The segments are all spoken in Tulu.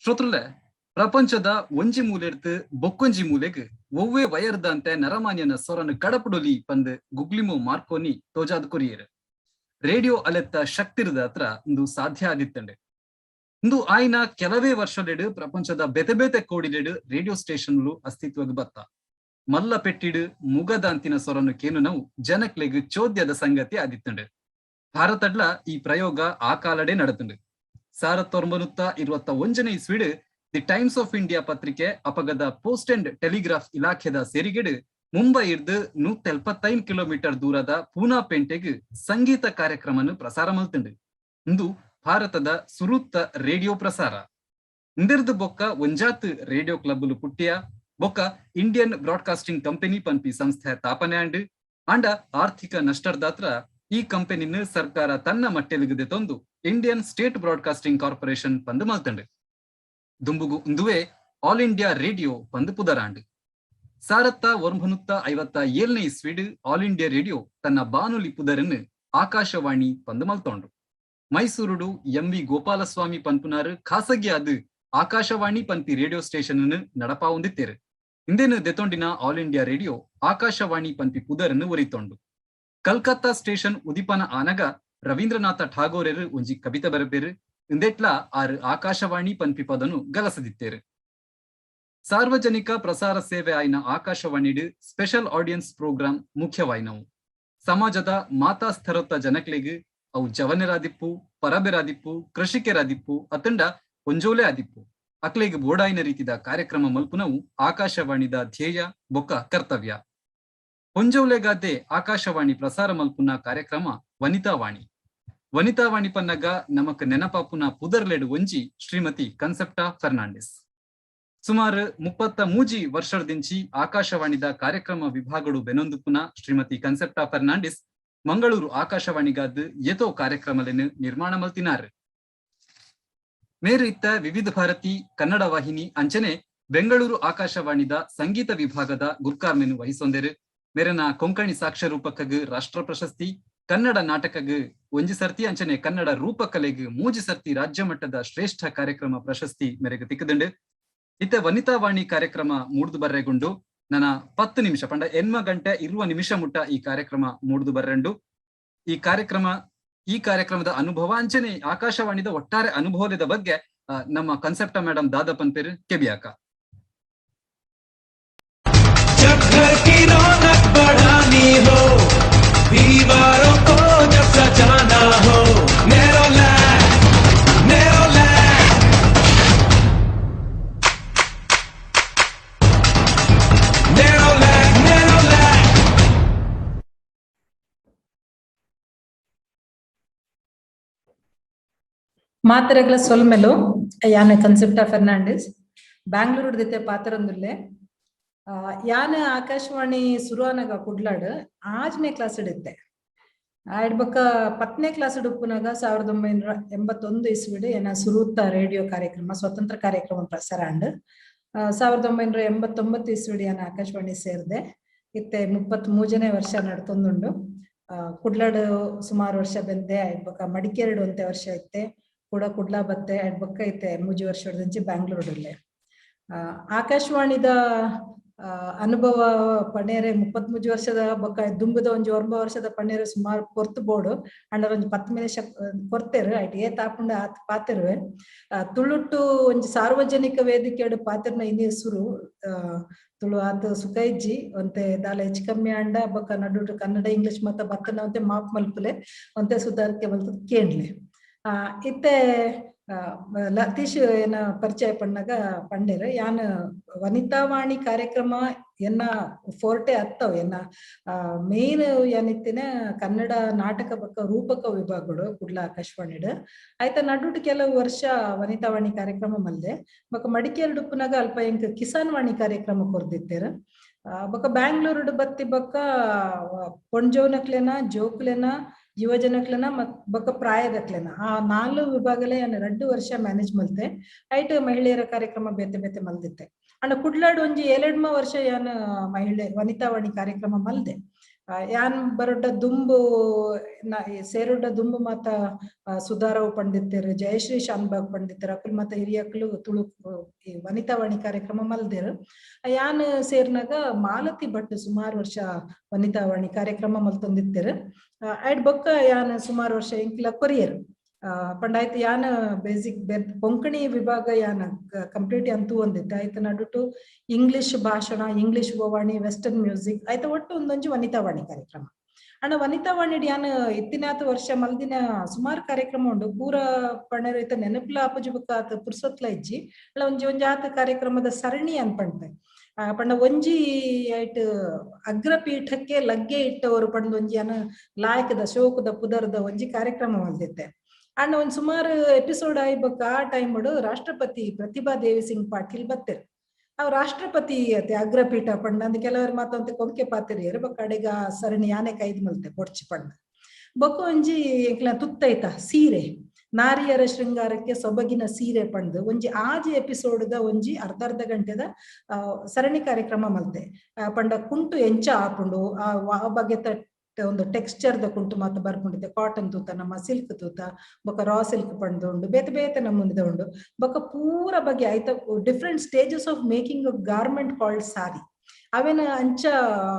ಶ್ರೋತೃಲೆ, ಪ್ರಪಂಚದ ಒಂಜಿ ಮೂಲೆರ್ದ್ ಬೊಕ್ಕೊಂಜಿ ಮೂಲೆಗ್ ಒವ್ವೆ ವಯರ್ದಾಂತೆ ನರಮಾನ್ಯನ ಸೊರನ್ ಕಡಪುಡೊಲಿ ಪಂದ್ ಗುಗ್ಲಿಮೋ ಮಾರ್ಕೋನಿ ತೋಜಾದ್ ಕೊರಿಯೆರ್. ರೇಡಿಯೋ ಅಲೆತ್ತ ಶಕ್ತಿರ್ದಾತ್ರ ಉಂದು ಸಾಧ್ಯ ಆದಿತ್ತ್ಂಡ್. ಉಂದು ಆಯಿನ ಕೆಲವೇ ವರ್ಷೊಲೆಡ್ ಪ್ರಪಂಚದ ಬೇತೆ ಬೇತೆ ಕೋಡಿಲೆಡ್ ರೇಡಿಯೋ ಸ್ಟೇಷನ್ಲು ಅಸ್ತಿತ್ವಗ್ ಬತ್ತ. ಮಲ್ಲ ಪೆಟ್ಟಿಡ್ ಮುಗದಾಂತಿನ ಸೊರನ್ ಕೇನುನವು ಜನಕ್ಲೆಗ್ ಚೋದ್ಯದ ಸಂಗತಿ ಆದಿತ್ತ್ಂಡ್. ಭಾರತಡ್ಲ ಈ ಪ್ರಯೋಗ ಆ ಕಾಲಡೇ ನಡತ್ಂಡ್. 1921ನೇ ಇಸ್ವಿಡ್ the times of India ಪತ್ರಿಕೆ ಅಪಗದ ಪೋಸ್ಟ್ ಅಂಡ್ ಟೆಲಿಗ್ರಾಫ್ ಇಲಾಖೆದ ಸೇರಿಗೆಡ್ ಮುಂಬೈರ್ದ್ 175 ಕಿಲೋಮೀಟರ್ ದೂರದ ಪೂನಾ ಪೇಂಟೆಗ್ ಸಂಗೀತ ಕಾರ್ಯಕ್ರಮನ್ ಪ್ರಸಾರ ಮಲ್ತ್ಂಡ್. ಉಂದು ಭಾರತದ ಸುರುತ್ತ ರೇಡಿಯೋ ಪ್ರಸಾರ. ಉಂದೆರ್ದ್ ಬೊಕ್ಕ ಒಂಜಾತ್ ರೇಡಿಯೋ ಕ್ಲಬ್ಲು ಪುಟ್ಟಿಯ. ಬೊಕ್ಕ ಇಂಡಿಯನ್ ಬ್ರಾಡ್ಕಾಸ್ಟಿಂಗ್ ಕಂಪನಿ ಪನ್ಪಿ ಸಂಸ್ಥೆ ತಾಪನೆ ಆಂಡ್. ಆಂಡ ಆರ್ಥಿಕ ನಷ್ಟರ್ದಾತ್ರ ಈ ಕಂಪನಿನ್ ಸರ್ಕಾರ ತನ್ನ ಮಟ್ಟೆಲ್ಗ್ ದೆತೊಂದು ಇಂಡಿಯನ್ ಸ್ಟೇಟ್ ಬ್ರಾಡ್ಕಾಸ್ಟಿಂಗ್ ಕಾರ್ಪೊರೇಷನ್ ಪಂದ್ ಮಲ್ತ್ಂಡ್. ದುಂಬುಗು ಉಂದುವೇ ಆಲ್ ಇಂಡಿಯಾ ರೇಡಿಯೋ ಪಂದ್ ಪುದರಾಂಡ್. 1957ನೇ ಇಸ್ವಿಡ್ ಆಲ್ ಇಂಡಿಯಾ ರೇಡಿಯೋ ತನ್ನ ಬಾನುಲಿ ಪುದರನ್ ಆಕಾಶವಾಣಿ ಪಂದ್ ಮಲ್ತೊಂಡು. ಮೈಸೂರುಡು ಎಂ ವಿ ಗೋಪಾಲಸ್ವಾಮಿ ಪನ್ಪುನಾರ್ ಖಾಸಗಿಯಾದ್ ಆಕಾಶವಾಣಿ ಪನ್ಪಿ ರೇಡಿಯೋ ಸ್ಟೇಷನ್ ನಡಪಾವೊಂದಿತ್ತೆರ್. ಇಂದೆನ್ ದೆತೊಂಡಿನ ಆಲ್ ಇಂಡಿಯಾ ರೇಡಿಯೋ ಆಕಾಶವಾಣಿ ಪನ್ಪಿ ಪುದರನ್ನು ಒರಿತೊಂಡು. ಕಲ್ಕತ್ತಾ ಸ್ಟೇಷನ್ ಉದಿಪನ ಆನಗ ರವೀಂದ್ರನಾಥ ಠಾಗೋರೆರ್ ಒಂಜಿ ಕಬಿತೆ ಬರೆಪೆರ್. ಇಂದೆಟ್ಲಾ ಆರ್ ಆಕಾಶವಾಣಿ ಪನ್ಪಿ ಪದನು ಗಲಸದಿತ್ತೆರ್. ಸಾರ್ವಜನಿಕ ಪ್ರಸಾರ ಸೇವೆ ಆಯಿನ ಆಕಾಶವಾಣಿಡ್ ಸ್ಪೆಷಲ್ ಆಡಿಯನ್ಸ್ ಪ್ರೋಗ್ರಾಂ ಮುಖ್ಯವಾಯಿನವು. ಸಮಾಜದ ಮಾತಾ ಸ್ಥರತ್ತ ಜನಕ್ಲೆಗ್, ಅವು ಜವನೆರಾದಿಪ್ಪು, ಪರಬೆರಾದಿಪ್ಪು, ಕೃಷಿಕೆರಾದಿಪ್ಪು, ಅತ್ತಂಡ ಪೊಂಜೋಲೆ ಆದಿಪ್ಪು, ಅಕ್ಲೆಗ್ ಬೋಡಾಯಿನ ರೀತಿದ ಕಾರ್ಯಕ್ರಮ ಮಲ್ಪುನವು ಆಕಾಶವಾಣಿದ ಧ್ಯೇಯ ಬೊಕ್ಕ ಕರ್ತವ್ಯ. ಪೊಂಜೋಲೆಗಾದೆ ಆಕಾಶವಾಣಿ ಪ್ರಸಾರ ಮಲ್ಪುನ ಕಾರ್ಯಕ್ರಮ ವನಿತಾವಾಣಿ. ವನಿತಾವಾಣಿ ಪನ್ನಗ ನಮಕ್ ನೆನಪಾಪುನ ಪುದರ್ಲೆಡ್ ಒಂಜಿ ಶ್ರೀಮತಿ ಕನ್ಸೆಪ್ಟಾ ಫೆರ್ನಾಂಡಿಸ್. ಸುಮಾರು 33 ವರ್ಷದಿಂಚಿ ಆಕಾಶವಾಣಿದ ಕಾರ್ಯಕ್ರಮ ವಿಭಾಗಡು ಬೆನೊಂದುಪುನ ಶ್ರೀಮತಿ ಕನ್ಸೆಪ್ಟಾ ಫೆರ್ನಾಂಡಿಸ್ ಮಂಗಳೂರು ಆಕಾಶವಾಣಿಗಾದ್ ಏತೋ ಕಾರ್ಯಕ್ರಮಲೆನ್ ನಿರ್ಮಾಣ ಮಲ್ತಿನಾರ್. ಮೇರು ಇತ್ತ ವಿವಿಧ ಭಾರತಿ ಕನ್ನಡ ವಾಹಿನಿ ಅಂಚನೆ ಬೆಂಗಳೂರು ಆಕಾಶವಾಣಿದ ಸಂಗೀತ ವಿಭಾಗದ ಗುರ್ಕಾರ್ಮೆನು ವಹಿಸೊಂದೆರು. ಮೇರನ ಕೊಂಕಣಿ ಸಾಕ್ಷ್ಯ ರೂಪಕಗ್ ರಾಷ್ಟ್ರ ಪ್ರಶಸ್ತಿ, ಕನ್ನಡ ನಾಟಕಗ್ ಒಂಜಿ ಸರ್ತಿ ಅಂಚನೆ ಕನ್ನಡ ರೂಪಕಲೆಗ್ ಮೂಜಿ ಸರ್ತಿ ರಾಜ್ಯ ಮಟ್ಟದ ಶ್ರೇಷ್ಠ ಕಾರ್ಯಕ್ರಮ ಪ್ರಶಸ್ತಿ ಮೇರೆಗೆ ತಿಕ್ಕದುಂಡು. ಇತ್ತೆ ವನಿತಾವಾಣಿ ಕಾರ್ಯಕ್ರಮ ಮೂಡ್ದು ಬರ್ರೆಗುಂಡು. ನನ್ನ 10 ನಿಮಿಷ ಪಂಡ ಎನ್ಮ ಗಂಟೆ ಇರುವ ನಿಮಿಷ ಮುಟ್ಟ ಈ ಕಾರ್ಯಕ್ರಮ ಮೂಡ್ದು ಬರ್ರೆಂಡು. ಈ ಕಾರ್ಯಕ್ರಮದ ಅನುಭವ ಅಂಚನೆ ಆಕಾಶವಾಣಿದ ಒಟ್ಟಾರೆ ಅನುಭವದ ಬಗ್ಗೆ ನಮ್ಮ ಕನ್ಸೆಪ್ಟ ಮೇಡಮ್ ದಾದ ಪನ್ಪೇರು ಕೆಬಿಯಾಕ. जब घर की रौनक बढ़ानी हो, दीवारों को जब सजाना हो, Nerolac, Nerolac, Nerolac, Nerolac. ಮಾತೆರೆಗ್ಲ ಸೊಲ್ಮೆಲು. ಯಾನ್ ಕನ್ಸೆಪ್ಟಾ ಫೆರ್ನಾಂಡಿಸ್, ಬ್ಯಾಂಗ್ಳೂರು ದಿತ್ತೆ ಪಾತೆರೊಂದುಲ್ಲೆ. ಯಾನ್ ಆಕಾಶವಾಣಿ ಸುರುವಾನಗ ಕುಡ್ಲಾಡ್ 6ನೇ ಕ್ಲಾಸ್ ಇತ್ತೆ. ಆಯ್ಡ್ ಬೊಕ್ಕ 10ನೇ ಕ್ಲಾಸ್ ಉಪ್ಪುನಾಗ 1981 ಇಸ್ವಿಡ್ ಏನ ಸುರುತ್ತ ರೇಡಿಯೋ ಕಾರ್ಯಕ್ರಮ ಸ್ವತಂತ್ರ ಕಾರ್ಯಕ್ರಮ ಪ್ರಸಾರ ಆಂಡ್. 1989 ಇಸ್ವಿಡ್ ಯಾನ್ ಆಕಾಶವಾಣಿ ಸೇರ್ದೆ. ಇತ್ತೆ 33ನೇ ವರ್ಷ ನಡ್ತೊಂದುಂಡು. ಕುಡ್ಲಾಡ್ ಸುಮಾರು ವರ್ಷ ಬೆಂದೆ. ಆಯ್ಡ್ ಬೊಕ್ಕ ಮಡಿಕೇರಿಡ್ ಒಂತೆ ವರ್ಷ ಇತ್ತೆ, ಕೂಡ ಕುಡ್ಲಾ ಬತ್ತೆ. ಆಯ್ಡ್ ಬೊಕ್ಕ ಇತ್ತೆ 3 ವರ್ಷದಂಚಿ ಬ್ಯಾಂಗ್ಳೂರುಡಲ್ಲೇ. ಆಕಾಶವಾಣಿದ ಅನುಭವ ಪಣೇರೆ 33 ವರ್ಷದ ಬೊಕ್ಕ ದುಂಬುದ ಒಂಜಿ 9 ವರ್ಷದ ಪಣೇರೆ ಸುಮಾರು ಪೊರ್ತು ಬೋಡು. ಅಂಡರ್ ಒಂಜಿ 10 ನಿಮಿಷ ಕೊರ್ತೆರು, ಐಟ್ ಏತ್ ಆಪುಂಡು ಆತ್ ಪಾತೆರುವೆ. ತುಳುಟ್ಟು ಒಂಜಿ ಸಾರ್ವಜನಿಕ ವೇದಿಕೆಡು ಪಾತೆರ್ನ ಇನಿ ಸುರು. ತುಳು ಆತ್ ಸುಖ ಇಜ್ಜಿ, ಒಂತೆ ದಾಲ ಹೆಚ್ಚು ಕಮ್ಮಿ ಅಂಡ ಬೊಕ್ಕ ನಡುಟು ಕನ್ನಡ ಇಂಗ್ಲಿಷ್ ಮತ್ತ ಬತ್ತನ ಒಂತೆ ಮಾಪ್ ಮಲ್ಪುಲೆ, ಒಂತೆ ಸುಧಾರಿಕೆ ಮಲ್ತದ್ ಕೇಂಡ್ಲೆ. ಇತ್ತೆ ಲತೀಶ್ ಏನ ಪರಿಚಯ ಪಣ್ಣಗ ಪಂಡೇರ್, ಯಾನ್ ವನಿತಾವಾಣಿ ಕಾರ್ಯಕ್ರಮ ಎನ್ನ ಫೋರ್ಟೆ ಅತ್ತವ್, ಎನ್ನ ಮೇನ್ ಏನಿತ್ತಿನ ಕನ್ನಡ ನಾಟಕ ಬೊಕ್ಕ ರೂಪಕ ವಿಭಾಗಗಳು ಕುಡ್ಲ ಆಕಾಶವಾಣಿಡ್. ಆಯ್ತ ನಡುಟು ಕೆಲವು ವರ್ಷ ವನಿತಾವಾಣಿ ಕಾರ್ಯಕ್ರಮ ಮಲ್ದೆ. ಬೊಕ್ಕ ಮಡಿಕೇರಿ ಉಪ್ಪುನಾಗ ಅಲ್ಪ ಎಂಕ್ ಕಿಸಾನ್ ವಾಣಿ ಕಾರ್ಯಕ್ರಮ ಕೊರ್ದಿತ್ತೇರ್. ಬೊಕ್ಕ ಬ್ಯಾಂಗ್ಳೂರುಡು ಬತ್ತಿ ಬೊಕ್ಕ ಪೊಂಜೋನಕ್ಲೆನ, ಜೋಕ್ಲೆನ, ಯುವಜನಕ್ಲೆನ ಮತ್ ಬೊಕ್ಕ ಪ್ರಾಯದಕ್ಲೆನ ಆ 4 ವಿಭಾಗಲೇ ಯಾನ್ 2 ವರ್ಷ ಮ್ಯಾನೇಜ್ ಮಲ್ತೆ. ಐಟ್ ಮಹಿಳೆಯರ ಕಾರ್ಯಕ್ರಮ ಬೇತೆ ಬೇತೆ ಮಲ್ದಿತ್ತೆ. ಅಂಡ ಕುಡ್ಲಾಡ್ ಒಂಜಿ ಏಳೆಡ್ಮ ವರ್ಷ ಯಾನ್ ಮಹಿಳೆ ವನಿತಾವಾಣಿ ಕಾರ್ಯಕ್ರಮ ಮಲ್ದೆ. ಯಾನ್ ಬರೊಡ್ಡ ದುಂಬು ಸೇರೊಡ್ಡ ದುಂಬು ಮಾತ ಸುಧಾರವ್ ಪಂಡಿತ್ತೇರು, ಜಯಶ್ರೀ ಶಾನ್ಬಾಗ್ ಪಂಡಿತ್ತೇರು, ಅಕುಲು ಮಾತ ಹಿರಿಯಕ್ಲು ತುಳು ವನಿತಾವಾಣಿ ಕಾರ್ಯಕ್ರಮ ಮಲ್ದೇರು. ಯಾನ್ ಸೇರ್ನಾಗ ಮಾಲತಿ ಭಟ್ ಸುಮಾರು ವರ್ಷ ವನಿತಾವಾಣಿ ಕಾರ್ಯಕ್ರಮ ಮಲ್ತೊಂದಿತ್ತೇರು. ಐಡ್ ಬೊಕ್ಕ ಯಾನ್ ಸುಮಾರು ವರ್ಷ ಎಂಕ್ಲ ಕೊರಿಯರ್ ಪಂಡಾಯ್ತು. ಯಾನ್ ಬೇಸಿಕ್ ಕೊಂಕಣಿ ವಿಭಾಗ ಯಾನ್ ಕಂಪ್ಲೀಟ್ ಯಾನ್ ತೂವೊಂದಿತ್ತೆ. ಆಯ್ತು ನಡುಟು ಇಂಗ್ಲಿಷ್ ಭಾಷಣ, ಇಂಗ್ಲಿಷ್ ವಾಣಿ, ವೆಸ್ಟರ್ನ್ ಮ್ಯೂಸಿಕ್ ಆಯ್ತು, ಒಟ್ಟು ಒಂದೊಂಜಿ ವನಿತಾವಾಣಿ ಕಾರ್ಯಕ್ರಮ. ಅಣ್ಣ ವನಿತಾವಾಣಿ ಯಾನ್ ಇತ್ತಿನಾತ್ ವರ್ಷ ಮಲ್ದಿನ ಸುಮಾರು ಕಾರ್ಯಕ್ರಮ ಉಂಡು. ಪೂರ ಪಣೆರ್ ಇತ್ತ ನೆನಪುಲ ಆಪುಜಿ, ಬೊಕ್ಕ ಆತ್ ಪುರ್ಸೊತ್ಲ ಇಜ್ಜಿ. ಅಲ್ಲ ಒಂಜಿ ಒಂಜಿ ಆತ್ ಕಾರ್ಯಕ್ರಮದ ಸರಣಿ ಅನ್ಪಂತೆ. ಪಂಡ ಒಂಜಿ ಐಟ್ ಅಗ್ರಪೀಠಕ್ಕೆ ಲಗ್ಗೆ ಇಟ್ಟವರು ಪಂಡ ಒಂಜಿ ಅನ ಲಾಯಕದ ಶೋಕದ ಪುದರ್ದ ಒಂಜಿ ಕಾರ್ಯಕ್ರಮ ಮಲ್ದಿತ್ತೆ. ಅಂಡ್ ಒಂದ್ ಸುಮಾರು ಎಪಿಸೋಡ್ ಆಯಿ ಬೊಕ್ಕ ಆ ಟೈಮ್ ರಾಷ್ಟ್ರಪತಿ ಪ್ರತಿಭಾ ದೇವಿ ಸಿಂಗ್ ಪಾಟೀಲ್ ಬತ್ತೆರ್. ಅವ್ ರಾಷ್ಟ್ರಪತಿ ಅತೆ ಅಗ್ರಪೀಠ ಪಂಡ ಅಂದ್ ಕೆಲವರು ಮಾತಂತೆ ಕೊಂಕೆ ಪಾತೆರಿಯರು. ಬೊಕ್ಕ ಅಡೆಗ ಸರಣಿ ಯಾನೆ ಕೈದ್ ಮಲ್ತೆ ಬೊಡ್ಚಿ ಪಂಡ. ಬೊಕ್ಕ ಒಂಜಿ ಎಂಕ್ಲ ತುತ್ತೈತ ಸೀರೆ, ನಾರಿಯರ ಶೃಂಗಾರಕ್ಕೆ ಸೊಬಗಿನ ಸೀರೆ ಪಂಡ್ ಒಂಜಿ ಆಜಿ ಎಪಿಸೋಡ್ದ ಒಂಜಿ ಅರ್ಧ ಅರ್ಧ ಗಂಟೆದ ಸರಣಿ ಕಾರ್ಯಕ್ರಮ ಮಲ್ತೆ. ಪಂಡ ಕುಂಟು ಎಂಚ ಆಪುಂಡು, ಆ ಬಗೆತ ಒಂದು ಟೆಕ್ಸ್ಚರ್ ದ ಕುಂಟು ಮಾತ ಬರ್ಪುಂಡಿತ್ತೆ. ಕಾಟನ್ ತೂತ, ನಮ್ಮ ಸಿಲ್ಕ್ ತೂತ, ಬೊಕ್ಕ ರಾ ಸಿಲ್ಕ್ ಪಂಡ್ ಉಂಡು, ಬೇತೆ ಬೇತೆ ನಮೂನಿದ ಉಂಡು. ಬೊಕ್ಕ ಪೂರ ಬಗ್ಗೆ ಐತ different stages of making a garment called sari ಅವೇನ ಅಂಚ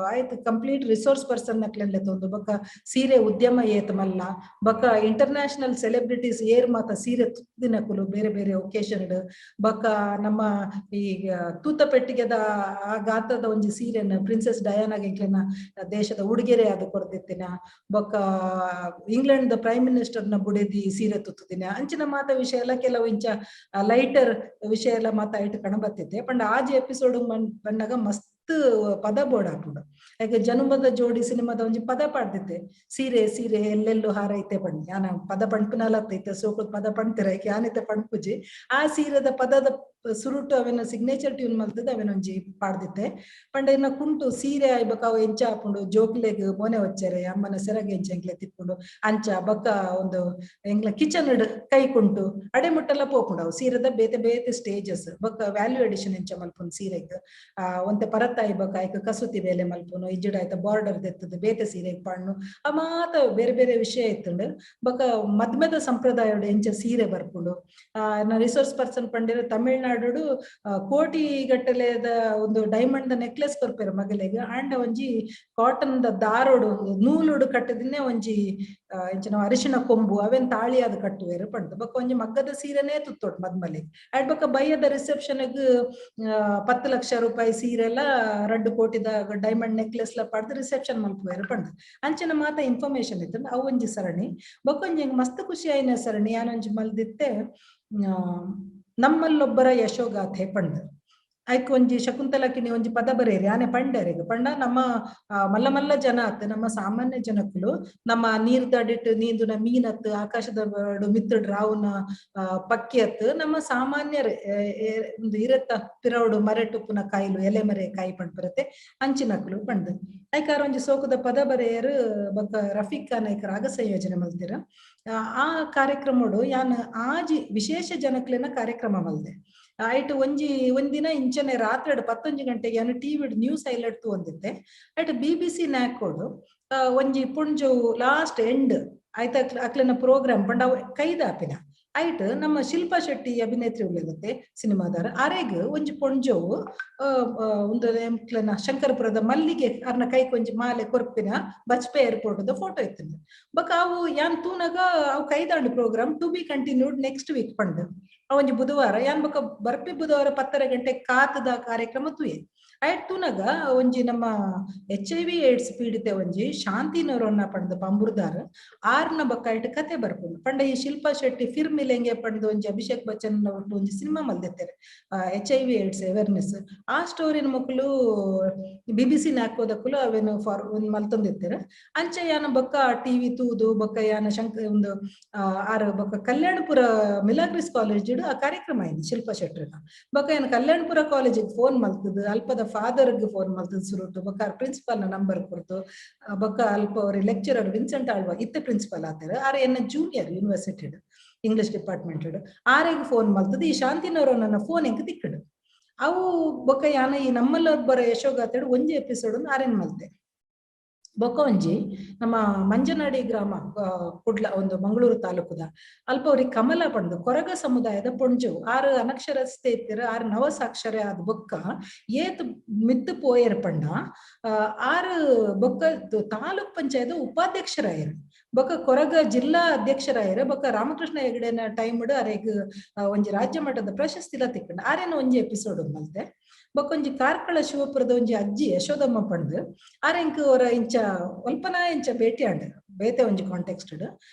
ಆಯ್ತು ಕಂಪ್ಲೀಟ್ ರಿಸೋರ್ಸ್ ಪರ್ಸನ್ ನಕ್ಲೆನ್ ತೊಂದು, ಬೊಕ್ಕ ಸೀರೆ ಉದ್ಯಮ ಏತ್ ಮಲ್ಲ, ಬೊಕ್ಕ ಇಂಟರ್ನ್ಯಾಷನಲ್ ಸೆಲೆಬ್ರಿಟೀಸ್ ಏರ್ ಮಾತ ಸೀರೆ ತುತ್ತಿನಕುಲು ಬೇರೆ ಬೇರೆ ಒಕೇಶನ್, ಬೊಕ್ಕ ನಮ್ಮ ಈ ತೂತ ಪೆಟ್ಟಿಗೆದ ಆ ಗಾತ್ರದ ಒಂಜಿ ಸೀರೆನ ಪ್ರಿನ್ಸೆಸ್ ಡಯಾನಾಗ ಎಂಕ್ಲೆನ ದೇಶದ ಉಡುಗೆರೆ ಅದು ಕೊರ್ದಿತ್ತಿನ, ಬೊಕ್ಕ ಇಂಗ್ಲೆಂಡ್ the prime minister ನ ಬುಡೆದಿ ಸೀರೆ ತುತ್ತುದಿನ, ಅಂಚಿನ ಮಾತ ವಿಷಯ ಎಲ್ಲ ಕೆಲವು ಇಂಚ ಲೈಟರ್ ವಿಷಯ ಎಲ್ಲ ಮಾತ ಇಟ್ಟು ಕಣ ಬತ್ತಿತ್ತೆ. ಪಂಡ ಆಜಿ ಎಪಿಸೋಡ್ ಬಂದಾಗ ಮಸ್ತ್ ಪದ ಬೋರ್ಡ್ ಹಾಪುಂಡು. ಯಾಕೆ ಜನುಮದ ಜೋಡಿ ಸಿನಿಮಾದ ಒಂಜಿ ಪದ ಪಾಡ್ದಿತ್ತೆ, ಸೀರೆ ಸೀರೆ ಎಲ್ಲೆಲ್ಲೂ ಹಾರೈತೆ ಪಂಡ್. ಯಾನ ಪದ ಪಂಡ್ಪುನಲತ್ತೈತೆ ಸೋಕುದ ಪದ ಪಣ್ತಿರ ಯಾನಿತೆ ಪಣ್ಪುಜಿ. ಆ ಸೀರೆದ ಪದದ ಸುರುಟು ಅವೆನ ಸಿಗ್ನೇಚರ್ ಟ್ಯೂನ್ ಮಲ್ತದ ಅವೆನ ಒಂಜಿ ಪಾಡ್ದಿತ್ತೆ. ಪಂಡ ಇನ್ನ ಕುಂಟು ಸೀರೆ ಆಯ್ಬಕ ಅವು ಎಂಚ ಆಪುಂಡು, ಜೋಕ್ಲೆಗ್ ಮೋನೆ ಒಚ್ಚರೆ ಅಮ್ಮನ ಸೆರಗ ಎಂಚ ಎಂಕ್ಲೆ ತಿಪ್ಪುಂಡು ಅಂಚ, ಬೊಕ್ಕ ಒಂದು ಎಂಕ್ಲ ಕಿಚನ್ ಕೈ ಕುಂಟು ಅಡೆ ಮುಟ್ಟೆಲ್ಲ ಪೋಪುಂಡು. ಅವು ಸೀರೆದ ಬೇತೆ ಬೇತೆ ಸ್ಟೇಜಸ್, ಬೊಕ್ಕ ವ್ಯಾಲ್ಯೂ ಅಡಿಷನ್ ಎಂಚ ಮಲ್ಪುಂಡು ಸೀರೆಗ್, ಒಂತೆ ಪರತ್ತಾಯಿ ಬೊಕ್ಕ ಐಕ್ ಕಸೂತಿ ಬೇಲೆ ಮಲ್ಪುನು, ಇಜ್ಜಿಡ ಆಯ್ತ ಬಾರ್ಡರ್ ದೆತ್ತದ ಬೇತೆ ಸೀರೆಗ್ ಪಾಡ್ನು, ಆ ಮಾತ ಬೇರೆ ಬೇರೆ ವಿಷಯ ಇತ್ತುಂಡು. ಬೊಕ್ಕ ಮದ್ಮೆದ ಸಂಪ್ರದಾಯಡು ಎಂಚ ಸೀರೆ ಬರ್ಪುಂಡು. ರಿಸೋರ್ಸ್ ಪರ್ಸನ್ ಪಂಡಿರ ತಮಿಳ್ನಾಡು ಕೋಟಿ ಗಟ್ಟಲೆದ ಒಂದು ಡೈಮಂಡ್ the necklace ಕೊರ್ಪೆರ್ ಮಗಲೆಗ್, ಆಂಡ ಒಂಜಿ ಕಾಟನ್ the ದಾರೋಡು ನೂಲುಡು ಕಟ್ಟದಿನ್ನೇ ಒಂಜಿ ಎಂಚಿನ ಅರಿಶಿಣ ಕೊಂಬು ಅವೇನ್ ತಾಳಿ ಅದು ಕಟ್ಟುವೆರು ಪಂಡ್. ಬೊಕ್ಕ ಒಂಜಿ ಮಗ್ಗದ ಸೀರೆನೇ ತುತ್ತೋಡು ಮದ್ಮಲೆಗ್. ಆಡ್ ಬೊಕ್ಕ ಬಯ್ಯದ ರಿಸೆಪ್ಷನ್ 10 ಲಕ್ಷ ರೂಪಾಯಿ ಸೀರೆ ಎಲ್ಲ 2 ಕೋಟಿದ ಡೈಮಂಡ್ ನೆಕ್ಲೆಸ್ ಲ ಪಡ್ದು ರಿಸೆಪ್ಷನ್ ಮಲ್ಪುವೆರು ಪಂಡ್. ಅಂಚಿನ ಮಾತ ಇನ್ಫಾರ್ಮೇಶನ್ ಇತ್ತು. ಅವು ಒಂಜಿ ಸರಣಿ. ಬೊಕ್ಕ ಒಂಜಿ ಮಸ್ತ್ ಖುಷಿ ಆಯಿನ ಸರಣಿ ಯಾನೊಂಜಿ ಮಲ್ದಿತ್ತೆ, ನಮ್ಮಲ್ಲೊಬ್ಬರ ಯಶೋಗಾಥೆ ಪಂಡ್. ಐಕ್ ಒಂಜಿ ಶಕುಂತಲಕಿಣಿ ಒಂಜಿ ಪದ ಬರೇರಿ ಆನೆ ಪಂಡರಿಗೆ. ಪಂಡ ನಮ್ಮ ಮಲ್ಲ ಮಲ್ಲ ಜನ ಅತ್, ನಮ್ಮ ಸಾಮಾನ್ಯ ಜನಕ್ಕಲು, ನಮ್ಮ ನೀರ್ ದಡಿಟ್ಟು ನೀಂದುನ ಮೀನತ್, ಆಕಾಶದ ಮಿತ್ತಡ್ ರಾವುನ ಪಕ್ಕಿ ಅತ್, ನಮ್ಮ ಸಾಮಾನ್ಯರ ಒಂದು ಇರತ್ತ ಪಿರೌಡು ಮರೆಟುಪ್ಪುನ ಕಾಯಿಲು ಎಲೆ ಮರೆ ಕಾಯಿ ಪಂಡ್ ಬರುತ್ತೆ ಅಂಚಿನಕ್ಲು ಪಂಡ್. ಐಕಾರ ಒಂಜಿ ಸೋಕುದ ಪದ ಬರೆಯರು. ಬೊಕ್ಕ ರಫೀಕ್ ಖಾನ್ ಐಕ ರಾಗ ಸಂಯೋಜನೆ ಮಲ್ತಿರ. ಆ ಕಾರ್ಯಕ್ರಮಡು ಯಾನ್ ಆಜಿ ವಿಶೇಷ ಜನಕ್ಲೆನ ಕಾರ್ಯಕ್ರಮ ಮಲ್ದೆ. ಆಯ್ತು ಒಂಜಿ ಒಂದಿನ ಇಂಚನೆ ರಾತ್ರಿ 11 ಗಂಟೆಗೆ ಯಾನು ಟಿವಿ ನ್ಯೂಸ್ ಹೈಲೈಟ್ ತೂವೊಂದಿತ್ತೆ. ಆಯ್ತು ಬಿಬಿಸಿ ನ್ಯಾಕೋಡು ಒಂಜಿ ಪುಂಜು ಲಾಸ್ಟ್ ಎಂಡ್ ಆಯ್ತ ಅಕ್ಲೆನ ಪ್ರೋಗ್ರಾಮ್ ಪಂಡ ಅವು ಕೈದಾಪಿನ. ಆಯ್ತು ನಮ್ಮ ಶಿಲ್ಪಾ ಶೆಟ್ಟಿ ಅಭಿನೇತ್ರಿ ಉಳ್ಳೇದತ್ತೆ ಸಿನಿಮಾದಾರ ಅರೆಗ್ ಒಂಜಿ ಪೊಂಜೋವು ಒಂದು ಎಂಕ್ಲೆನ ಶಂಕರಪುರದ ಮಲ್ಲಿಗೆ ಅರ್ನ ಕೈಕ್ ಒಂಜಿ ಮಾಲೆ ಕೊರ್ಪಿನ ಬಜ್ಪೆ ಏರ್ಪೋರ್ಟ್ the photo ಇತ್ತು. ಬೊಕ್ಕ ಅವು ಯಾನ್ ತೂನಗ ಅವು ಕೈದಾಂಡು program to be continued next week ಪಂಡ್. ಒಂಜಿ ಬುಧವಾರ ಯಾನ್ ಬೊಕ್ಕ ಬರ್ಪಿ ಬುಧವಾರ 10:30 ಗಂಟೆ ಕಾತದ ಕಾರ್ಯಕ್ರಮ ತೂಯೆ. ಆಯ್ತು ತೂನಗ ಒಂಜಿ ನಮ್ಮ ಎಚ್.ಐ.ವಿ ಏಡ್ಸ್ ಪೀಡಿತೆ ಒಂಜಿ ಶಾಂತಿ ನೊರೊನ್ನ ಪಂಡ್ ಪಂಬುರ್ದಾರ್ ಆರ್ನ ಬೊಕ್ಕ ಐಟ್ ಕತೆ ಬರ್ಪುಂಡು. ಪಂಡ ಈ ಶಿಲ್ಪಾ ಶೆಟ್ಟಿ ಫಿರ್ ಮಿಲೆಂಗೆ ಪಂಡ್ ಒಂಜಿ ಅಭಿಷೇಕ್ ಬಚ್ಚನ್ ಒಟ್ಟು ಒಂಜಿ ಸಿನಿಮಾ ಮಲ್ದಿತ್ತೆರ್ ಎಚ್.ಐ.ವಿ ಏಡ್ಸ್ ಅವೇರ್ನೆಸ್. ಆ ಸ್ಟೋರಿನ ಮೊಕುಲು ಬಿಬಿಸಿ ನಾಕೋದಕ್ಕಲು ಅವೇನು ಫಾರ್ ಒಂದ್ ಮಲ್ತೊಂದಿತ್ತೆರ್. ಅಂಚ ಯಾನ ಬೊಕ್ಕ ಟಿವಿ ತೂದು ಬೊಕ್ಕ ಯಾನ ಶಂಕ ಒಂದು ಆರ್ ಬೊಕ್ಕ ಕಲ್ಯಾಣಪುರ ಮಿಲಾಗ್ರಿಸ್ ಕಾಲೇಜ್ ಆ ಕಾರ್ಯಕ್ರಮ ಆಯ್ತು ಶಿಲ್ಪಾ ಶೆಟ್ಟರ್ನ. ಬೊಕ್ಕ ಯಾನ ಕಲ್ಯಾಣಪುರ ಕಾಲೇಜಿಗೆ ಫೋನ್ ಮಲ್ತದ ಅಲ್ಪದ ಫಾದರ್ಗೆ ಫೋನ್ ಮಲ್ತದ ಸುರುಟು. ಬೊಕ್ಕ ಪ್ರಿನ್ಸಿಪಾಲ್ ನ ನಂಬರ್ ಕೊಡ್ತು. ಬೊಕ್ಕ ಅಲ್ಪ ಅವ್ರ ಲೆಕ್ಚರರ್ ವಿನ್ಸೆಂಟ್ ಆಳ್ವ ಇತ್ತೆ ಪ್ರಿನ್ಸಿಪಾಲ್ ಆತಾರ, ಆರ್ ಎನ್ನ ಜೂನಿಯರ್ ಯೂನಿವರ್ಸಿಟಿ ಇಂಗ್ಲಿಷ್ ಡಿಪಾರ್ಟ್ಮೆಂಟ್, ಆರೆಗ್ ಫೋನ್ ಮಲ್ತದ ಈ ಶಾಂತಿನವರು ನನ್ನ ಫೋನ್ ಎಂಕ್ ತಿಕ್ಕಡು. ಅವು ಬೊಕ್ಕ ಯಾನ ಈ ನಮ್ಮಲ್ಲೊಬ್ಬರ ಯಶೋಗಾಥೆಡ್ ಒಂಜಿ ಎಪಿಸೋಡ್ ಆರೇನ್ ಮಲ್ತೆ. ಬೊಕ್ಕ ಒಂಜಿ ನಮ್ಮ ಮಂಜನಾಡಿ ಗ್ರಾಮ, ಕುಡ್ಲ ಒಂದು ಮಂಗಳೂರು ತಾಲೂಕುದ ಅಲ್ಪ ಅವ್ರಿಗೆ ಕಮಲ ಪಂಡು ಕೊರಗ ಸಮುದಾಯದ ಪೊಂಜು, ಆರು ಅನಕ್ಷರಸ್ಥೆ ಇತ್ತಿರ, ಆರು ನವಸಾಕ್ಷರ ಆದ ಬೊಕ್ಕ ಏತ್ ಮಿತ್ತು ಪೋಯರ್ ಪಂಡ ಆರು ಬೊಕ್ಕ ತಾಲೂಕ್ ಪಂಚಾಯತ್ ಉಪಾಧ್ಯಕ್ಷರಾಯರು, ಬೊಕ್ಕ ಕೊರಗ ಜಿಲ್ಲಾ ಅಧ್ಯಕ್ಷರಾಯರು, ಬೊಕ್ಕ ರಾಮಕೃಷ್ಣ ಹೆಗಡೆನ ಟೈಮ್ ಅರೆಗ್ ಒಂಜಿ ರಾಜ್ಯ ಮಟ್ಟದ ಪ್ರಶಸ್ತಿಲ ತಿಕ್ಕಂಡು. ಆರೇನ ಒಂಜಿ ಎಪಿಸೋಡ್ ಮಲ್ತೆ. ಬೊಕ್ಕ ಒಂಜಿ ಕಾರ್ಕಳ ಶಿವಪುರದ ಒಂಜಿ ಅಜ್ಜಿ ಯಶೋದಮ್ಮ ಪಂಡು ಆರೆಂಕ್ ಅವರ ಇಂಚ ಒಲ್ಪನ ಇಂಚ ಭೇಟಿ ಆಂಡ್ ಬೇತೆ ಒಂಜಿ ಕಾಂಟೆಕ್ಸ್ಟ್.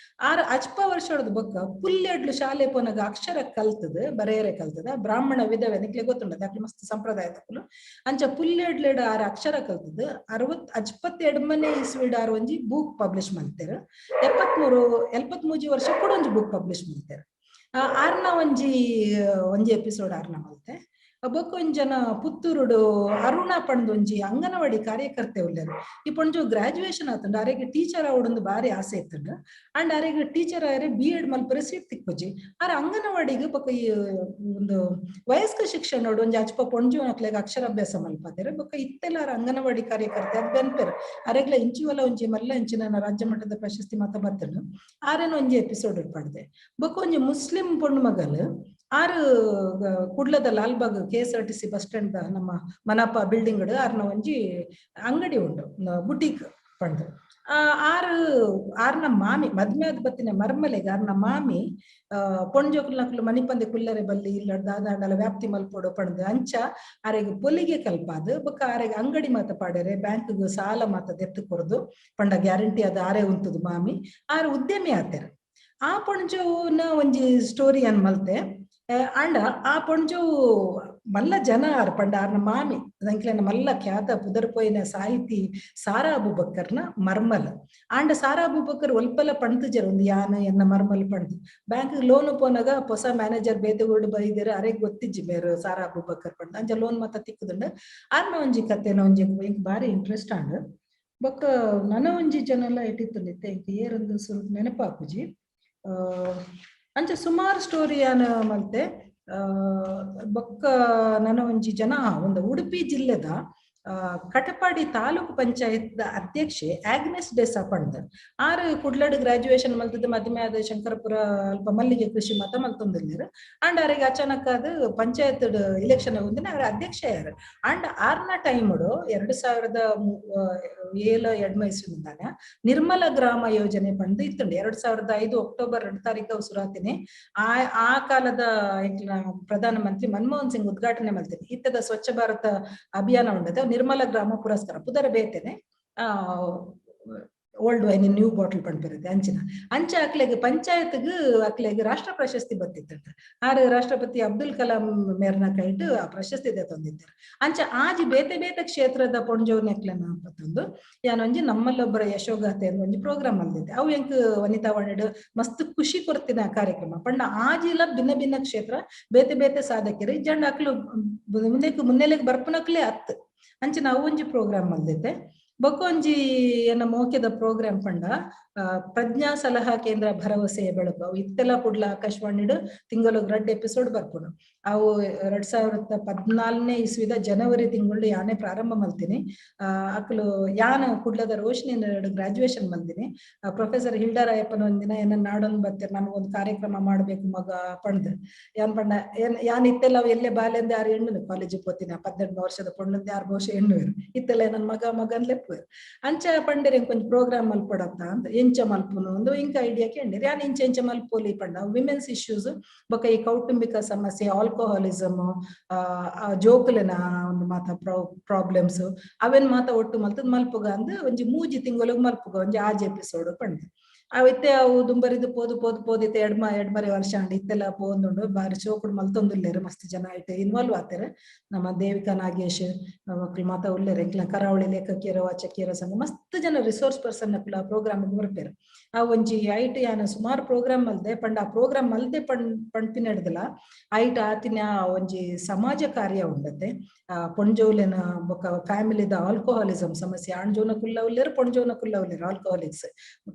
ಆರ್ ಅಜ್ಪ ವರ್ಷದ ಬೊಕ್ಕ ಪುಲ್ಲೆಡ್ಲು ಶಾಲೆ ಪೋನಗ ಅಕ್ಷರ ಕಲ್ತದ, ಬರೆಯರೆ ಕಲ್ತದ. ಬ್ರಾಹ್ಮಣ ವಿಧವೆ, ನಿಕ್ಲೆ ಗೊತ್ತುಂಡದ ಅಕ್ಲು ಮಸ್ತ್ ಸಂಪ್ರದಾಯ ತಕ್ಕಲು. ಅಂಚ ಪುಲ್ಲೆಡ್ಲೆಡ್ ಆರ್ ಅಕ್ಷರ ಕಲ್ತದ. 72ನೇ ಇಸ್ವಿಡ್ ಆರ್ ಒಂಜಿ ಬುಕ್ ಪಬ್ಲಿಷ್ ಮಾಡ್ತೇವೆ. 73 73 ವರ್ಷ ಕೂಡ ಒಂಜಿ ಬುಕ್ ಪಬ್ಲಿಷ್ ಮಾಡ್ತೇವೆ. ಆರ್ನ ಒಂಜಿ ಒಂಜಿ ಎಪಿಸೋಡ್ ಆರ್ನ ಮಲ್ತೆ. ಬೊಕ್ಕ ಒಂಜಿ ಜನ ಪುತ್ತೂರುಡು ಅರುಣ ಪಂದ್ ಒಂಜಿ ಅಂಗನವಾಡಿ ಕಾರ್ಯಕರ್ತೆ ಉಲ್ಲೆರ್. ಈ ಪೊಂಜು ಗ್ರಾಜುಯೇಷನ್ ಆತುಂಡು, ಅರೆಗ್ ಟೀಚರ್ ಆವೊಡುಂದು ಬಾರಿ ಆಸೆ ಇತ್ತುಂಡು. ಅಂಡ್ ಅರೆಗ್ ಟೀಚರ್ ಆಯರೆ ಬಿ ಎಡ್ ಮಲ್ಪರೆ ಸೀಟ್ ತಿಕ್ಕುಜಿ. ಆರ್ ಅಂಗನವಾಡಿಗ್ ಬೊಕ್ಕ ಈ ಒಂದು ವಯಸ್ಕ ಶಿಕ್ಷಣ ಒಂಜಿ ಅಚ್ಪ ಪೊಂಜು ಅಕ್ಲೆಗ್ ಅಕ್ಷರಾಭ್ಯಾಸ ಮಲ್ಪದೆರ್. ಬೊಕ್ಕ ಇತ್ತೆಲ್ಲ ಆರ್ ಅಂಗನವಾಡಿ ಕಾರ್ಯಕರ್ತೆ ಅದ್ ಬೆನ್ಪೆರ್. ಅರೆಗ್ಲ ಇಂಚಿವಲ ಒಂಜಿ ಮಲ್ಲ ಇಂಚಿನ ರಾಜ್ಯ ಮಟ್ಟದ ಪ್ರಶಸ್ತಿ ಮಾತ ಬತ್ತುಂಡು. ಆರೆನ ಒಂಜಿ ಎಪಿಸೋಡ್ ಪಡ್ದೆ. ಬೊಕ್ಕ ಒಂಜಿ ಮುಸ್ಲಿಂ ಪೊಣ್ಣು ಮಗಲ್ ಆರು ಕುಡ್ಲದ Lalbagh K S R T C bus stand ನಮ್ಮ ಮನಪ ಬಿಲ್ಡಿಂಗ್ ಆರ್ನ ಒಂಜಿ ಅಂಗಡಿ ಉಂಡು, ಬುಟೀಕ್ ಪಂಡ್. ಆರು ಆರ್ನ ಮಾಮಿ ಮದ್ಮೆ ಆದ್ ಬತ್ತಿನ ಮರ್ಮಲೆಗ್ ಆರ್ನ ಮಾಮಿ ಪೊಣ್ಜೋಕುಲ್ನಕುಲು ಮಣಿಪಂದೆ ಕುಲ್ಲರೆ ಬಲ್ಲಿ ಇಲ್ಲ ದಾದಾಂಡಲ ವ್ಯಾಪ್ತಿ ಮಲ್ಪೊಡು ಪಂಡ್ ಅಂಚ ಆರೆಗ್ ಪೊಲಿಗೆ ಕಲ್ಪಾದ್ ಬೊಕ್ಕ ಆರೆಗ್ ಅಂಗಡಿ ಮಾತ ಪಾಡೆರೆ ಬ್ಯಾಂಕ್ ಸಾಲ ಮಾತ ದೆತ್ತು ಕೊರ್ದು ಪಂಡ ಗ್ಯಾರಂಟಿ ಅದ ಆರೆ ಉಂತುದು ಮಾಮಿ ಆರ್ ಉದ್ಯಮಿ ಆತೆರ್. ಆ ಪೊಣ್ಜೋನ ಒಂಜಿ ಸ್ಟೋರಿ ಅನ್ ಮಲ್ತೆ. ಅಂಡ ಆ ಪೊಂಜು ಮಲ್ಲ ಜನ ಆರ್ ಪಂಡ ಆರ್ನ ಮಾಮಿ ದಂಕ್ಲೆನ ಮಲ್ಲ ಖ್ಯಾತ ಪುದರ್ ಪೋಯಿನ ಸಾಹಿತಿ ಸಾರಾ ಅಬೂಬಕ್ಕರ್ನ ಮರ್ಮಲ್. ಆಂಡ ಸಾರಾ ಅಬೂಬಕ್ಕರ್ ಒಲ್ಪಲ ಪಂತುಜರ್ ಒಂದು ಯಾನ ಎನ್ನ ಮರ್ಮಲ್ ಪಂಡ್. ಬ್ಯಾಂಕ್ ಲೋನ್ ಪೋನಾಗ ಹೊಸ ಮ್ಯಾನೇಜರ್ ಬೇತೆ ಬೈದೇರು, ಅರೆಗ್ ಗೊತ್ತಿಜ್ಜಿ ಬೇರೆ ಸಾರಾ ಅಬೂಬಕ್ಕರ್ ಪಂಡ್ ಅಂಚ ಲೋನ್ ಮಾತ ತಿಕ್ಕುದುಂಡು. ಆರ್ನ ಒಂಜಿ ಕತೆನ ಒಂಜಿ ಎಂಕ್ ಬಾರಿ ಇಂಟ್ರೆಸ್ಟ್ ಆಂಡ್. ಬೊಕ್ಕ ನನ ಒಂಜಿ ಜನ ಎಲ್ಲ ಇಟ್ಟಿತ್ತುಂಡಿತ್ತೆ ಎಂಕ್ ಏರೊಂದು ಸುರುಕು ನೆನಪಾಪುಜಿ. ಅಂಚ ಸುಮಾರು ಸ್ಟೋರಿ ಯಾನ್ ಮಲ್ತೆ. ಬೊಕ್ಕ ನನ ಒಂಜಿ ಜನ ಒಂದು ಉಡುಪಿ ಜಿಲ್ಲೆದ ಕಟಪಾಡಿ ತಾಲೂಕು ಪಂಚಾಯತ್ ಅಧ್ಯಕ್ಷೆ ಆಗ್ನೆಸ್ ಡೆಸಾ ಪಂಡ್. ಆರು ಕುಡ್ಲಡ್ ಗ್ರಾಜುಯೇಷನ್ ಮಲ್ತದ ಮದ್ಮೆ ಆದ ಶಂಕರಪುರ ಅಲ್ಪ ಮಲ್ಲಿಗೆ ಕೃಷಿ ಮತ ಮಲ್ತೊಂದಿಲ್ಲೆರ್. ಅಂಡ್ ಆರೆಗ್ ಅಚಾನಕ್ ಆದ್ ಪಂಚಾಯತ್ ಇಲೆಕ್ಷನ್ ಒಂದಿನ ಆರ್ ಅಧ್ಯಕ್ಷ ಯಾರು. ಅಂಡ್ ಆರ್ನ ಟೈಮ್ಡು 2007 ಎಡ್ಮ ಇಸ್ವಿದಾನೆ ನಿರ್ಮಲ ಗ್ರಾಮ ಯೋಜನೆ ಪಂದ್ ಇತ್ತುಂಡು. 2005 ಅಕ್ಟೋಬರ್ 2 ತಾರೀಕು ಸುರಾತಿನಿ. ಆ ಆ ಕಾಲದ ಪ್ರಧಾನ ಮಂತ್ರಿ ಮನಮೋಹನ್ ಸಿಂಗ್ ಉದ್ಘಾಟನೆ ಮಲ್ತೀನಿ. ಇತ್ತದ ಸ್ವಚ್ಛ ಭಾರತ ಅಭಿಯಾನ ಉಂಡದ ನಿರ್ಮಲ ಗ್ರಾಮ ಪುರಸ್ಕಾರ ಪುದರ ಬೇತೇನೆ, ಓಲ್ಡ್ ವೈನ್ ನ್ಯೂ ಬಾಟಲ್ ಪಂಡ್ಪಿರುತ್ತೆ ಅಂಚಿನ ಅಂಚ ಅಕ್ಲೆಗ್ ಪಂಚಾಯತ್ಗ್ ಅಕ್ಲೆಗ್ ರಾಷ್ಟ್ರ ಪ್ರಶಸ್ತಿ ಬತ್ತಿತ್ತಂಟ. ಆರು ರಾಷ್ಟ್ರಪತಿ ಅಬ್ದುಲ್ ಕಲಾಂ ಮೇರ್ನ ಕೈಟ್ ಆ ಪ್ರಶಸ್ತಿ ತಂದಿದ್ದಾರೆ. ಅಂಚ ಆಜಿ ಬೇತೆ ಬೇತೆ ಕ್ಷೇತ್ರದ ಪೊಂಜೋವ್ನ ಅಕ್ಲೆನ ಪತ್ತೊಂದು ಯಾನೊಂಜಿ ನಮ್ಮಲ್ಲೊಬ್ಬರ ಯಶೋಗಾಥೆ ಅಂದ್ ಒಂಜಿ ಪ್ರೋಗ್ರಾಮ್ ಮಲ್ದಿದ್ದೆ. ಅವು ಎಂಕ್ ವನಿತಾ ವಾಣಿಡ್ ಮಸ್ತ್ ಖುಷಿ ಕೊರ್ತಿನ ಕಾರ್ಯಕ್ರಮ ಪಂಡ ಆಜಿಲ ಭಿನ್ನ ಭಿನ್ನ ಕ್ಷೇತ್ರ ಬೇತೆ ಬೇತೆ ಸಾಧಕರು ಜಂಡ ಅಕ್ಲು ಮುಂದೆಕ್ ಮುನ್ನೆಲೆಗ್ ಬರ್ಪುನಕ್ಲೆ ಅತ್ ಅಂಚಿನ ಅವು ಒಂಜಿ ಪ್ರೋಗ್ರಾಮ್ ಮಲ್ದಿದ್ದೆ. ಬೊಕ್ಕ ಒಂಜಿ ಎನ್ನ ಮೋಕ್ಯದ ಪ್ರೋಗ್ರಾಮ್ ಪಂಡ ಪ್ರಜ್ಞಾ ಸಲಹಾ ಕೇಂದ್ರ ಭರವಸೆಯ ಬೆಳಕು. ಅವು ಇತ್ತೆಲ್ಲ ಕುಡ್ಲ ಆಕಾಶವಾಣಿಡ್ ತಿಂಗಳು 2 ಎಪಿಸೋಡ್ ಬರ್ಪುನು. ಅವು 2014ನೇ ಇಸ್ವಿದ ಜನವರಿ ತಿಂಗಳು ಯಾನೇ ಪ್ರಾರಂಭ ಮಲ್ತೀನಿ. ಅಕ್ಲು ಯಾನ ಕುಡ್ಲದ ರೋಶಿನಿ ಗ್ರಾಜುಯೇಷನ್ ಮಲ್ದಿನಿ. ಪ್ರೊಫೆಸರ್ ಹಿಲ್ಡಾ ರಾಯಪ್ಪನ ಒಂದಿನ ಏನ ನಾಡೊಂದು ಬರ್ತೀರ, ನಮಗೊಂದು ಕಾರ್ಯಕ್ರಮ ಮಾಡ್ಬೇಕು ಮಗ ಪಂಡ್. ಯಾನ್ ಪಂಡ ಏನ್ ಯಾನ್ ಇತ್ತೆಲ್ಲ ಅವು ಎಲ್ಲೆ ಬಾಲೆಂದ ಯಾರು ಹೆಣ್ಣು ಕಾಲೇಜಿಗೆ ಪೋತಿನ 18 ವರ್ಷದ ಪೊಣ್ಣಂದ ಯಾರು ಬಹುಶಃ ಹೆಣ್ಣು ಇತ್ತೆಲ್ಲ ನನ್ನ ಮಗ ಮಗನ್ ಲೆಪ್ಪು ಅಂಚ ಪಂಡೆರ್ ಇಂಕೊಂಚ ಪ್ರೋಗ್ರಾಮ್ ಮಲ್ಪಡತ್ತ ಅಂತ ಎಂಚ ಮಲ್ಪುನು ಒಂದು ಇಂಕ ಐಡಿಯಾ ಕೇಂಡಿರ್. ಯಾನ್ ಇಂಚ ಇಂಚ ಮಲ್ಪೋಲಿ ಪಂಡ ವಿಮೆನ್ಸ್ ಇಶ್ಯೂಸ್ ಬೊಕ್ಕ ಈ ಕೌಟುಂಬಿಕ ಸಮಸ್ಯೆ, ಆಲ್ಕೋಹಾಲಿಸಮ್, ಆ ಜೋಕುಲೆನ ಒಂದು ಮಾತ ಪ್ರಾಬ್ಲಮ್ಸ್ ಅವೇನ್ ಮಾತ ಒಟ್ಟು ಮಲ್ತದ್ ಮಲ್ಪುಗ ಅಂದ್ ಒಂಜಿ 3 ತಿಂಗಳಿಗೆ ಮಲ್ಪುಗ ಒಂಜಿ ಆಜ್ ಎಪಿಸೋಡ್ ಪಂಡ್. ಅವಿತ್ತೆ ಅವು ದುಂಬರಿದು ಪೋದು ಪೋದು ಪೋದಿತ್ತೆ ಎಡ್ಮರೆ ವರ್ಷ ಅಂಡ್ ಇತ್ತೆಲ್ಲ ಪೋಂದುಂಡು. ಬಾರಿ ಚೋಕುಡು ಮಲ್ತೊಂದುಲ್ಲೆರ್ ಮಸ್ತ್ ಜನ ಐಟ್ ಇನ್ವಾಲ್ವ್ ಆತೆರ್. ನಮ್ಮ ದೇವಿಕಾ ನಾಗೇಶ್ ಮಕ್ಳು ಮಾತ ಉಲ್ಲೆರ್. ಎಂಕ್ಲ ಕರಾವಳಿ ಲೇಖಕಿಯರ ವಾಚಕಿಯರ ಸಂಘ ಮಸ್ತ್ ಜನ ರಿಸೋರ್ಸ್ ಪರ್ಸನ್ ಅಕ್ಲು ಆ ಪ್ರೋಗ್ರಾಮ್ ಬರ್ಪೆರ್. ಆ ಒಂಜಿ ಐಟ್ ಯಾನ ಸುಮಾರು ಪ್ರೋಗ್ರಾಮ್ ಮಲ್ದೆ ಪಂಡ ಆ ಪ್ರೋಗ್ರಾಮ್ ಮಲ್ದೆ ಪಂಡ್ಪಿನ ಹಿಡ್ದಲ ಐಟ್ ಆತಿನ ಒಂಜಿ ಸಮಾಜ ಕಾರ್ಯ ಉಂಡತೆ. ಆ ಪೊಂಜೋಲೆನ ಬೊಕ್ಕ ಫ್ಯಾಮಿಲಿದ ಆಲ್ಕೋಹಾಲಿಸಮ್ ಸಮಸ್ಯೆ, ಆಣ್ಜೋನ ಕುಲ್ಲ ಉಲ್ಲೆರ್ ಪೊಂಜೋನ ಕುಲ್ಲ ಉಲ್ಲೆರ್ ಆಲ್ಕೋಹಾಲಿಕ್ಸ್,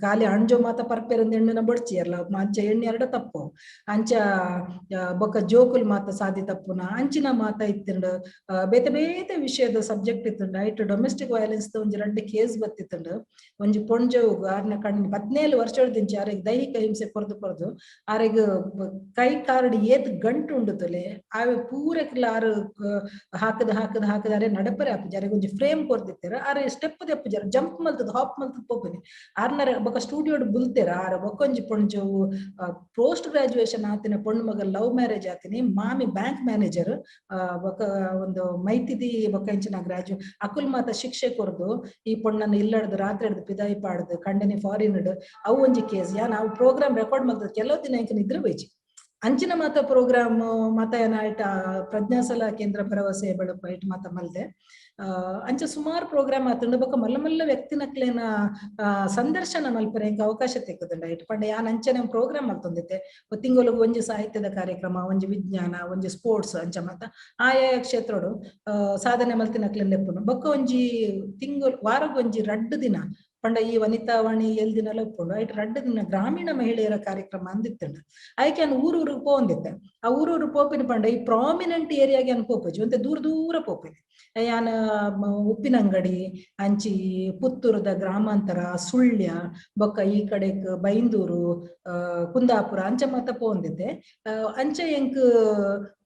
ಖಾಲಿ ಆಣ್ಜೋ ಮಾತ ಪರ್ಪೆರಂದ ಎಣ್ಣುನ ಬೊಡ್ಚಿ ಅಲ್ಲ ಅಂಚ ಎಣ್ಣೆ ಎರಡ ತಪ್ಪು ಅಂಚ ಬೊಕ್ಕ ಜೋಕುಲ್ ಮಾತ ಸಾದಿ ತಪ್ಪುನ ಅಂಚಿನ ಮಾತ ಇತ್ತುಂಡು. ಬೇತೆ ಬೇತೆ ವಿಷಯದ ಸಬ್ಜೆಕ್ಟ್ ಇತ್ತುಂಡು. ಐಟ್ ಡೊಮೆಸ್ಟಿಕ್ ವೈಲೆನ್ಸ್ ಒಂಜಿ ರಡ್ಡ್ ಕೇಸ್ ಬತ್ತಿತ್ತುಂಡು. ಒಂಜಿ ಪೊಂಜೊವುಗು ಆರ್ನ ಕಣ್ಣು 17 ವರ್ಷದಿಂಚ ಆರೆಗ್ ದೈಹಿಕ ಹಿಂಸೆ ಕೊರ್ದು ಕೊರ್ದು ಆರೆಗ್ ಕೈ ಕಾರ್ಡ್ ಏತ್ ಗಂಟು ಉಂಡು ತೊಲೆ ಆವೆ ಪೂರಕ್ಲ ಆರು ಹಾಕದ ಹಾಕದ ಹಾಕದ ಆರೆ ನಡಪರೆ ಆಪುಜಿ. ಆರೆಗ್ ಒಂಜಿ ಫ್ರೇಮ್ ಕೊರ್ದಿತ್ತೆರ್, ಆರೆ ಸ್ಟೆಪ್ ದೆಪ್ಪುಜಾರ, ಜಂಪ್ ಮಲ್ತದ ಹಾಪ್ ಮಲ್ತದ ಪೋಪುನಿ ಆರ್ನ. ಬೊಕ್ಕ ಸ್ಟುಡಿಯೋಡ್ ಬುಲ್ತೆರ್. ಆರ ಬೊಕ್ಕೊಂಜಿ ಪೊಂಜೊವು ಪೋಸ್ಟ್ ಗ್ರಾಜುಯೇಷನ್ ಆತಿನ ಪೊಣ್ಣು ಮಗ ಲವ್ ಮ್ಯಾರೇಜ್ ಆತಿನಿ, ಮಾಮಿ ಬ್ಯಾಂಕ್ ಮ್ಯಾನೇಜರ್, ಬೊಕ್ಕ ಒಂದು ಮೈತಿದಿ ಬೊಕ್ಕ ಇಂಚಿನ ಗ್ರಾಜುಯೇಟ್ ಅಕುಲ್ ಮಾತ ಶಿಕ್ಷೆ ಕೊರ್ದು ಈ ಪೊಣ್ಣನ ಇಲ್ಲಡ್ದು ರಾತ್ರಿ ಹಿಡ್ದು ಪಿದಾಯಿ ಪಾಡ್ದು ಕಂಡನಿ ಫಾರಿನ್ ಅವು ಒಂಜಿ ಕೇಸ್. ಯಾ ನಾವು ಪ್ರೋಗ್ರಾಮ್ ರೆಕಾರ್ಡ್ ಮಲ್ತದ ಕೆಲವು ದಿನ ಇಂಕ ನಿದ್ರೆ ಬೈಜಿ. ಅಂಚಿನ ಮಾತ ಪ್ರೋಗ್ರಾಮ್ ಮಾತ ಏನ ಐಟ ಪ್ರಜ್ಞಾಸಲ ಕೇಂದ್ರ ಭರವಸೆ ಬೆಳಪು ಐಟ್ ಮಾತ ಮಲ್ದೆ. ಅಂಚ ಸುಮಾರು ಪ್ರೋಗ್ರಾಮ್ ಆತುಂಡು. ಬೊಕ್ಕ ಮಲ್ಲ ಮಲ್ಲ ವ್ಯಕ್ತಿನಕ್ಲೆನ ಸಂದರ್ಶನ ಮಲ್ಪರೆ ಎಂಕ್ ಅವಕಾಶ ತಿಕ್ಕುದುಂಡು. ಐಟ್ ಪಂಡ ಯಾನ್ ಅಂಚನೆ ಪ್ರೋಗ್ರಾಮ್ ಮಲ್ತೊಂದಿತ್ತೆ. ತಿಂಗೊಲುಗು ಒಂಜಿ ಸಾಹಿತ್ಯದ ಕಾರ್ಯಕ್ರಮ, ಒಂಜಿ ವಿಜ್ಞಾನ, ಒಂಜಿ ಸ್ಪೋರ್ಟ್ಸ್, ಅಂಚ ಮಾತ ಆಯಾ ಕ್ಷೇತ್ರಡು ಸಾಧನೆ ಮಲ್ತಿನಕ್ಲೆನ್ ಲೆಪ್ಪುನು. ಬೊಕ್ಕ ಒಂಜಿ ತಿಂಗೊಲು ವಾರಗೊಂಜಿ 2 ದಿನ ಪಂಡ ಈ ವನಿತಾವಾಣಿ ಎಲ್ ದಿನಲ ಉಪ್ಪುಂಡು. ಐಟ್ 2 ದಿನ ಗ್ರಾಮೀಣ ಮಹಿಳೆಯರ ಕಾರ್ಯಕ್ರಮ ಅಂದಿತ್ತುಂಡು. ಐಕೆ ಯಾನ್ ಊರೂರಿಗೆ ಪೋಂದಿತ್ತೆ. ಆ ಊರೂರು ಪೋಪಿನ ಪಂಡ ಈ ಪ್ರಾಮಿನೆಂಟ್ ಏರಿಯಾಗೆ ಯಾನ್ ಪೋಪುಜಿ, ಒಂತೆ ದೂರ ದೂರ ಪೋಪಿನಿ. ಯಾನ್ ಉಪ್ಪಿನಂಗಡಿ, ಅಂಚಿ ಪುತ್ತೂರುದ ಗ್ರಾಮಾಂತರ, ಸುಳ್ಯ, ಬೊಕ್ಕ ಈ ಕಡೆಕ್ ಬೈಂದೂರು, ಕುಂದಾಪುರ ಅಂಚ ಮಾತ ಪೋಂದಿತ್ತೆ. ಅಂಚ ಎಂಕ್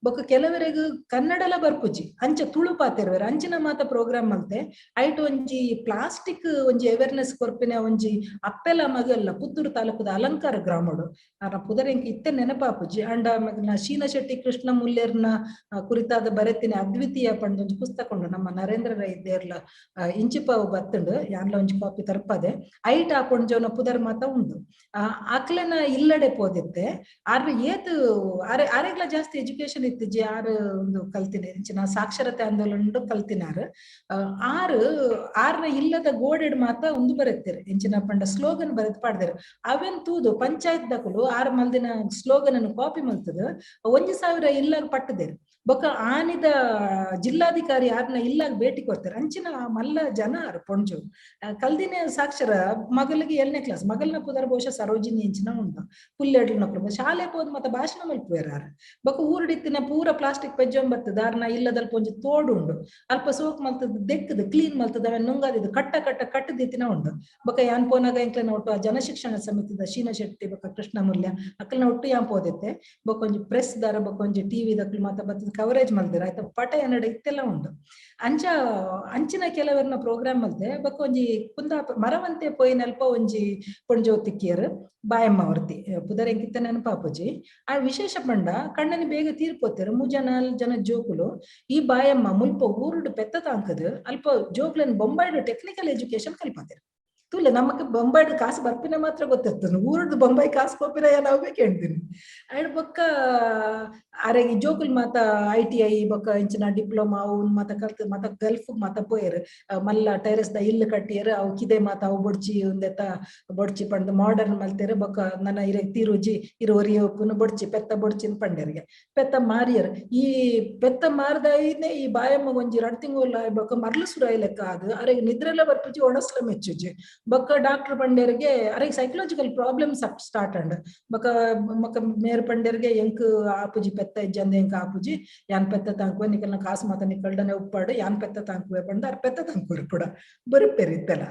ಬೊಕ್ಕ ಕೆಲವರೆಗ್ ಕನ್ನಡಲ ಬರ್ಪುಜಿ, ಅಂಚ ತುಳು ಪಾತೆರ್ವೆರ್, ಅಂಚಿನ ಮಾತ ಪ್ರೋಗ್ರಾಮ್ ಮಲ್ತೆ. ಐಟ್ ಒಂಜಿ ಪ್ಲಾಸ್ಟಿಕ್ ಒಂಜಿ ಅವೇರ್ನೆಸ್ ಕೊರ್ಪಿನ ಒಂಜಿ ಅಪ್ಪೆಲ ಮಗಲ್ಲ ಪುತ್ತೂರು ತಾಲೂಕುದ ಅಲಂಕಾರ ಗ್ರಾಮಡು ಆನ ಪುದರ್ ಎಂಕ್ ಇತ್ತೆ ನೆನಪಾಪುಜಿ. ಅಂಡ ಮಗನ ಶೀನ ಶೆಟ್ಟಿ ಕೃಷ್ಣ ಮುಲ್ಲೇರ್ನ ಕುರಿತಾದ ಬರೆತಿನ ಅದ್ವಿತೀಯ ಪಂಡ ಒಂಜಿ ಪುಸ್ತಕ ಉಂಡು. ನಮ್ಮ ನರೇಂದ್ರ ರೈ ದೇರ್ಲ ಇಂಚಿಪಾವು ಬತ್ತುಂಡು, ಯಾನ್ಲ ಒಂಜಿ ಕಾಪಿ ತರ್ಪದೆ. ಐಟ್ ಆ ಪೊಂಜೋನ ಪುದರ್ ಮಾತ ಉಂಡು. ಅಕ್ಲೆನ ಇಲ್ಲಡೆ ಪೋದಿತ್ತೆ. ಆರ್ ಏತ್ ಆರೆ ಆರೆಗ್ಲ ಜಾಸ್ತಿ ಎಜುಕೇಶನ್ ಇತ್ತಿಜಿ, ಆರು ಒಂದು ಕಲ್ತಿನ ಇಂಚಿನ ಸಾಕ್ಷರತೆ ಆಂದೋಲನ ಕಲ್ತಿನಾರು. ಆರು ಆರ್ನ ಇಲ್ಲದ ಗೋಡೆಡ್ ಮಾತ ಒಂದು ಬರೆತ್ತೀರ್, ಇಂಚಿನ ಪಂಡ ಸ್ಲೋಗನ್ ಬರೆತ್ ಪಾಡ್ದೇರು. ಅವೆನ್ ತೂದು ಪಂಚಾಯತ್ ದಕುಲು ಆರು ಮಲ್ದಿನ ಸ್ಲೋಗನ್ ಅನ್ನು ಕಾಪಿ ಮಲ್ತದ 1000 ಇಲ್ಲಾಗ ಪಟ್ಟದೇರು. ಬೊಕ್ಕ ಆನಿದ ಜಿಲ್ಲಾಧಿಕಾರಿ ಆರ್ನ ಇಲ್ಲಾಗ ಭೇಟಿ ಕೊಡ್ತಾರೆ. ಅಂಚಿನ ಮಲ್ಲ ಜನ ಆರು ಪೊಂಜು ಕಲ್ದಿನ ಸಾಕ್ಷರ ಮಗಳಿಗೆ 7ನೇ ಕ್ಲಾಸ್, ಮಗಲ್ನ ಪುದರ್ ಬಹುಶಃ ಸರೋಜಿನಿ ಇಂಚಿನ ಉಂಡು. ಪುಲ್ಲೆಡ್ಲು ನಕ್ಲು ಶಾಲೆ ಪೋದು ಮತ್ತ ಭಾಷಣ ಮಲ್ಪುವೆರ್ ಆರ್. ಬೊಕ್ಕ ಊರುಡಿತ್ತಿನ ಪೂರ ಪ್ಲಾಸ್ಟಿಕ್ ಪೆಜ್ಜೊಂಬ್ ಬತ್ತದ ಆರ್ನ ಇಲ್ಲದಲ್ಪ ಒಂಜಿ ತೋಡು ಉಂಡು, ಅಲ್ಪ ಸೋಕ್ ಮಲ್ತದ ದೆಕ್ಕದ ಕ್ಲೀನ್ ಮಲ್ತದ ಅವೆನ್ ನುಂಗಾದಿದ್ದು ಕಟ್ಟ ಕಟ್ಟ ಕಟ್ಟದಿತ್ತಿನ ಉಂಡು. ಬೊಕ್ಕ ಯಾನ್ ಪೋನಾಗ ಎಂಕ್ಲೆನ ಒಟ್ಟು ಆ ಜನಶಿಕ್ಷಣ ಸಮಿತಿದ ಶೀನ ಶೆಟ್ಟಿ ಬೊಕ್ಕ ಕೃಷ್ಣ ಮುಲ್ಯ ಅಕ್ಲೆನ ಒಟ್ಟು ಯಾನ್ ಪೋದಿತ್ತೆ. ಬೊಕ್ಕ ಒಂಜಿ ಪ್ರೆಸ್ ದಾರ ಬೊಕ್ಕ ಒಂಜಿ ಟಿವಿ ದಕ್ಲು ಮಾತ ಬತ್ತದ ಕವರೇಜ್ ಮಲ್ದಿರ ಆಯ್ತಾ ಪಟ ಎನ್ನಡ ಇತ್ತೆಲ್ಲ ಉಂಡು. ಅಂಚ ಅಂಚಿನ ಕೆಲವರ್ನ ಪ್ರೋಗ್ರಾಮ್ ಮಲ್ತೆ. ಬೊಕ್ಕ ಒಂಜಿ ಕುಂದಾಪುರ ಮರವಂತೆ ಪೋಯಿನಲ್ಪ ಒಂಜಿ ಪೊಂಜೋ ತಿಕ್ಕಿಯರ್ ಬಾಯಮ್ಮ ವರ್ತಿ ಪುದರ್ ಎಂಕಿತ್ತ ನೆನಪಾಪುಜಿ. ಆ ವಿಶೇಷ ಪಂಡ ಕಣ್ಣನಿ ಬೇಗ ತೀರ್ಪೋತೇರು 3-4 ಜನ ಜೋಕುಲು. ಈ ಬಾಯಮ್ಮ ಮುಲ್ಪ ಊರುಡು ಪೆತ್ತ ತಾಂಕದು ಅಲ್ಪ ಜೋಕುಲನ್ ಬೊಂಬಾಯ್ಡು ಟೆಕ್ನಿಕಲ್ ಎಜುಕೇಶನ್ ಕಲ್ಪಾತೇರು. ತೂಲೆ ನಮಕ್ ಬೊಂಬಾಯ್ಡು ಕಾಸು ಬರ್ಪಿನ ಮಾತ್ರ ಗೊತ್ತಿರ್ತದೆ, ಊರುಡು ಬೊಂಬಾಯಿ ಕಾಸು ಪೋಪಿನ ನಾವು ಬೇಕು ಹೇಳ್ತೀನಿ. ಅಂಡ್ ಬೊಕ್ಕ ಆರೆಗ್ ಜೋಕುಲ್ ಮಾತ ITI ಬೊಕ್ಕ ಇಂಚಿನ ಡಿಪ್ಲೊಮಾ ಅವು ಮಾತ ಕಲ್ತ್ ಮಾತ ಗಲ್ಫ್ ಮಾತ ಪೋಯೆರ್. ಮಲ್ಲ ಟೆರೆಸ್ ದ ಇಲ್ಲು ಕಟ್ಟಿಯರ್, ಅವು ಕಿದೆ ಮಾತ ಅವು ಬೊಡ್ಚಿ ಒಂದೆತ ಬೊಡ್ಚಿ ಪಂದ್ ಮಾಡರ್ನ್ ಮಲ್ತೇರ್. ಬೊಕ್ಕ ನನ ಇರೆಗ್ ತಿರುಜಿ ಇರು ಒರಿಯೊಪ್ಪುನು ಬೊಡ್ಚಿ ಪೆತ್ತ ಬೊಡ್ಚಿನ್ ಪಂಡೆರ್ಗೆ ಪೆತ್ತ ಮಾರಿಯರ್. ಈ ಪೆತ್ತ ಮಾರ್ದಾಯಿನೇ ಈ ಬಾಯಮ್ಮ ಒಂಜಿ 2 ತಿಂಗಳು ಬೊಕ್ಕ ಮರ್ಲು ಸುರಾಯಿ ಲೆಕ್ಕ ಅದು ಅರೆಗ್ ನಿದ್ರೆಲ್ಲ ಬರ್ಪುಜಿ, ಒಣಸ್ಲ ಮೆಚ್ಚುಜಿ. ಬೊಕ್ಕ ಡಾಕ್ಟರ್ ಪಂಡೆರ್ಗೆ ಅರೆಗ್ ಸೈಕಲಾಜಿಕಲ್ ಪ್ರಾಬ್ಲಮ್ಸ್ ಸ್ಟಾರ್ಟ್ ಅಂಡ್. ಬೊಕ್ಕ ಮಕ್ಕ ಮೇರ್ ಪಂಡೆರ್ಗೆ ಎಂಕ್ ಆಪುಜಿ ಪೆತ್ತ ಇಜ್ಜಂದೆ ಎಂಕ್ ಆಪುಜಿ, ಯಾನ್ ಪೆತ್ತ ತಾಂಕುವೆ ನಿಕಲ್ನ ಕಾಸು ಮಾತ ನಿಕಲ್ಡನೆ ಉಪ್ಪಾಡು ಯಾನ್ ಪೆತ್ತ ತಾಂಕುವೆ ಪಂಡ ಅರ್ ಪೆತ್ತ ತಾಂಕುವೆರ್ ಕೂಡ ಬರುಪೆರ್ ಇತ್ತೆಲ.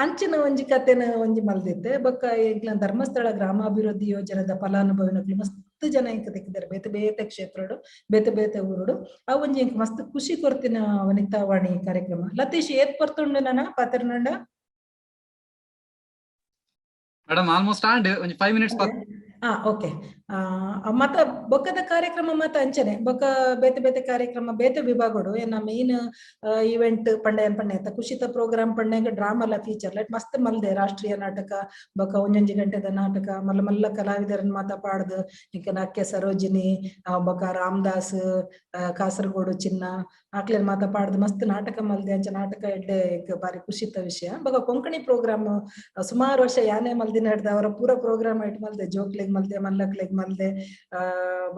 ಅಂಚಿನ ಒಂಜಿ ಕತೆನ ಒಂಜಿ ಮಲ್ದಿತ್ತೆ. ಬೊಕ್ಕ ಎಂಕ್ಲ ಧರ್ಮಸ್ಥಳ ಗ್ರಾಮಾಭಿವೃದ್ಧಿ ಯೋಜನೆದ ಫಲಾನುಭವಿನಕ್ಲು ಮಸ್ತ್ ಜನ ಎಂಕ್ ತಿಕ್ಕಿದ್ದಾರೆ ಬೇತೆ ಬೇತೆ ಕ್ಷೇತ್ರಡು ಬೇತೆ ಬೇತೆ ಊರುಡು. ಆ ಒಂಜಿ ಎಂಕ್ ಮಸ್ತ್ ಖುಷಿ ಕೊರ್ತಿನ ವನಿತಾವಾಣಿ ಕಾರ್ಯಕ್ರಮ. ಲತೀಶ್ ಏತ್ ಪೊರ್ತುಂಡು ನನ ಪಾತೆರ್ನಂಡ? ಮೇಡಮ್ ಆಲ್ಮೋಸ್ಟ್ ಆಂಡ್ ಒಂಜಿ 5 ಮಿನಿಟ್ಸ್. ಓಕೆ. ಮತ ಬೊಕ್ಕದ ಕಾರ್ಯಕ್ರಮ ಮಾತ ಅಂಚನೆ ಬೊಕ್ಕ ಬೇತೆ ಬೇತೆ ಕಾರ್ಯಕ್ರಮ ಬೇತೆ ವಿಭಾಗಡು ಏನ ಮೇನ್ ಇವೆಂಟ್ ಪಂಡ ಏನ್ ಪಂಡ ಕುಶಿತ ಪ್ರೋಗ್ರಾಮ್ ಪಂಡ ಡ್ರಾಮಲ ಫೀಚರ್ ಲೈಟ್ ಮಸ್ತ್ ಮಲ್ದೆ ರಾಷ್ಟ್ರೀಯ ನಾಟಕ ಬೊಕ್ಕ ಒಂಜೊಂಜಿ ಗಂಟೆದ ನಾಟಕ ಮಲ್ಲ ಮಲ್ಲ ಕಲಾವಿದರನ್ ಮಾತ ಪಾಡ್ದು ಇಂಕ ನಕ್ಕೆ ಸರೋಜಿನಿ ಬೊಕ್ಕ ರಾಮದಾಸ್ ಕಾಸರಗೋಡು ಚಿನ್ನ ಆಕ್ಲೇನ್ ಮಾತ ಪಾಡ್ದು ಮಸ್ತ್ ನಾಟಕ ಮಲ್ದೆ. ಅಂಚ ನಾಟಕ ಎಡ್ಡೆ ಬಾರಿ ಖುಷಿತ ವಿಷಯ. ಬೊಕ್ಕ ಕೊಂಕಣಿ ಪ್ರೋಗ್ರಾಮ್ ಸುಮಾರು ವರ್ಷ ಯಾನೇ ಮಲ್ದಿನ ಹಿಡ್ದು ಅವರ ಪೂರ ಪ್ರೋಗ್ರಾಮ್ ಐಟ್ ಮಲ್ದೆ, ಜೋಕ್ಲೆಗ್ ಮಲ್ದೆ, ಮಲ್ಲಕ್ಲೆಗ್ ಮಲ್ದೆ.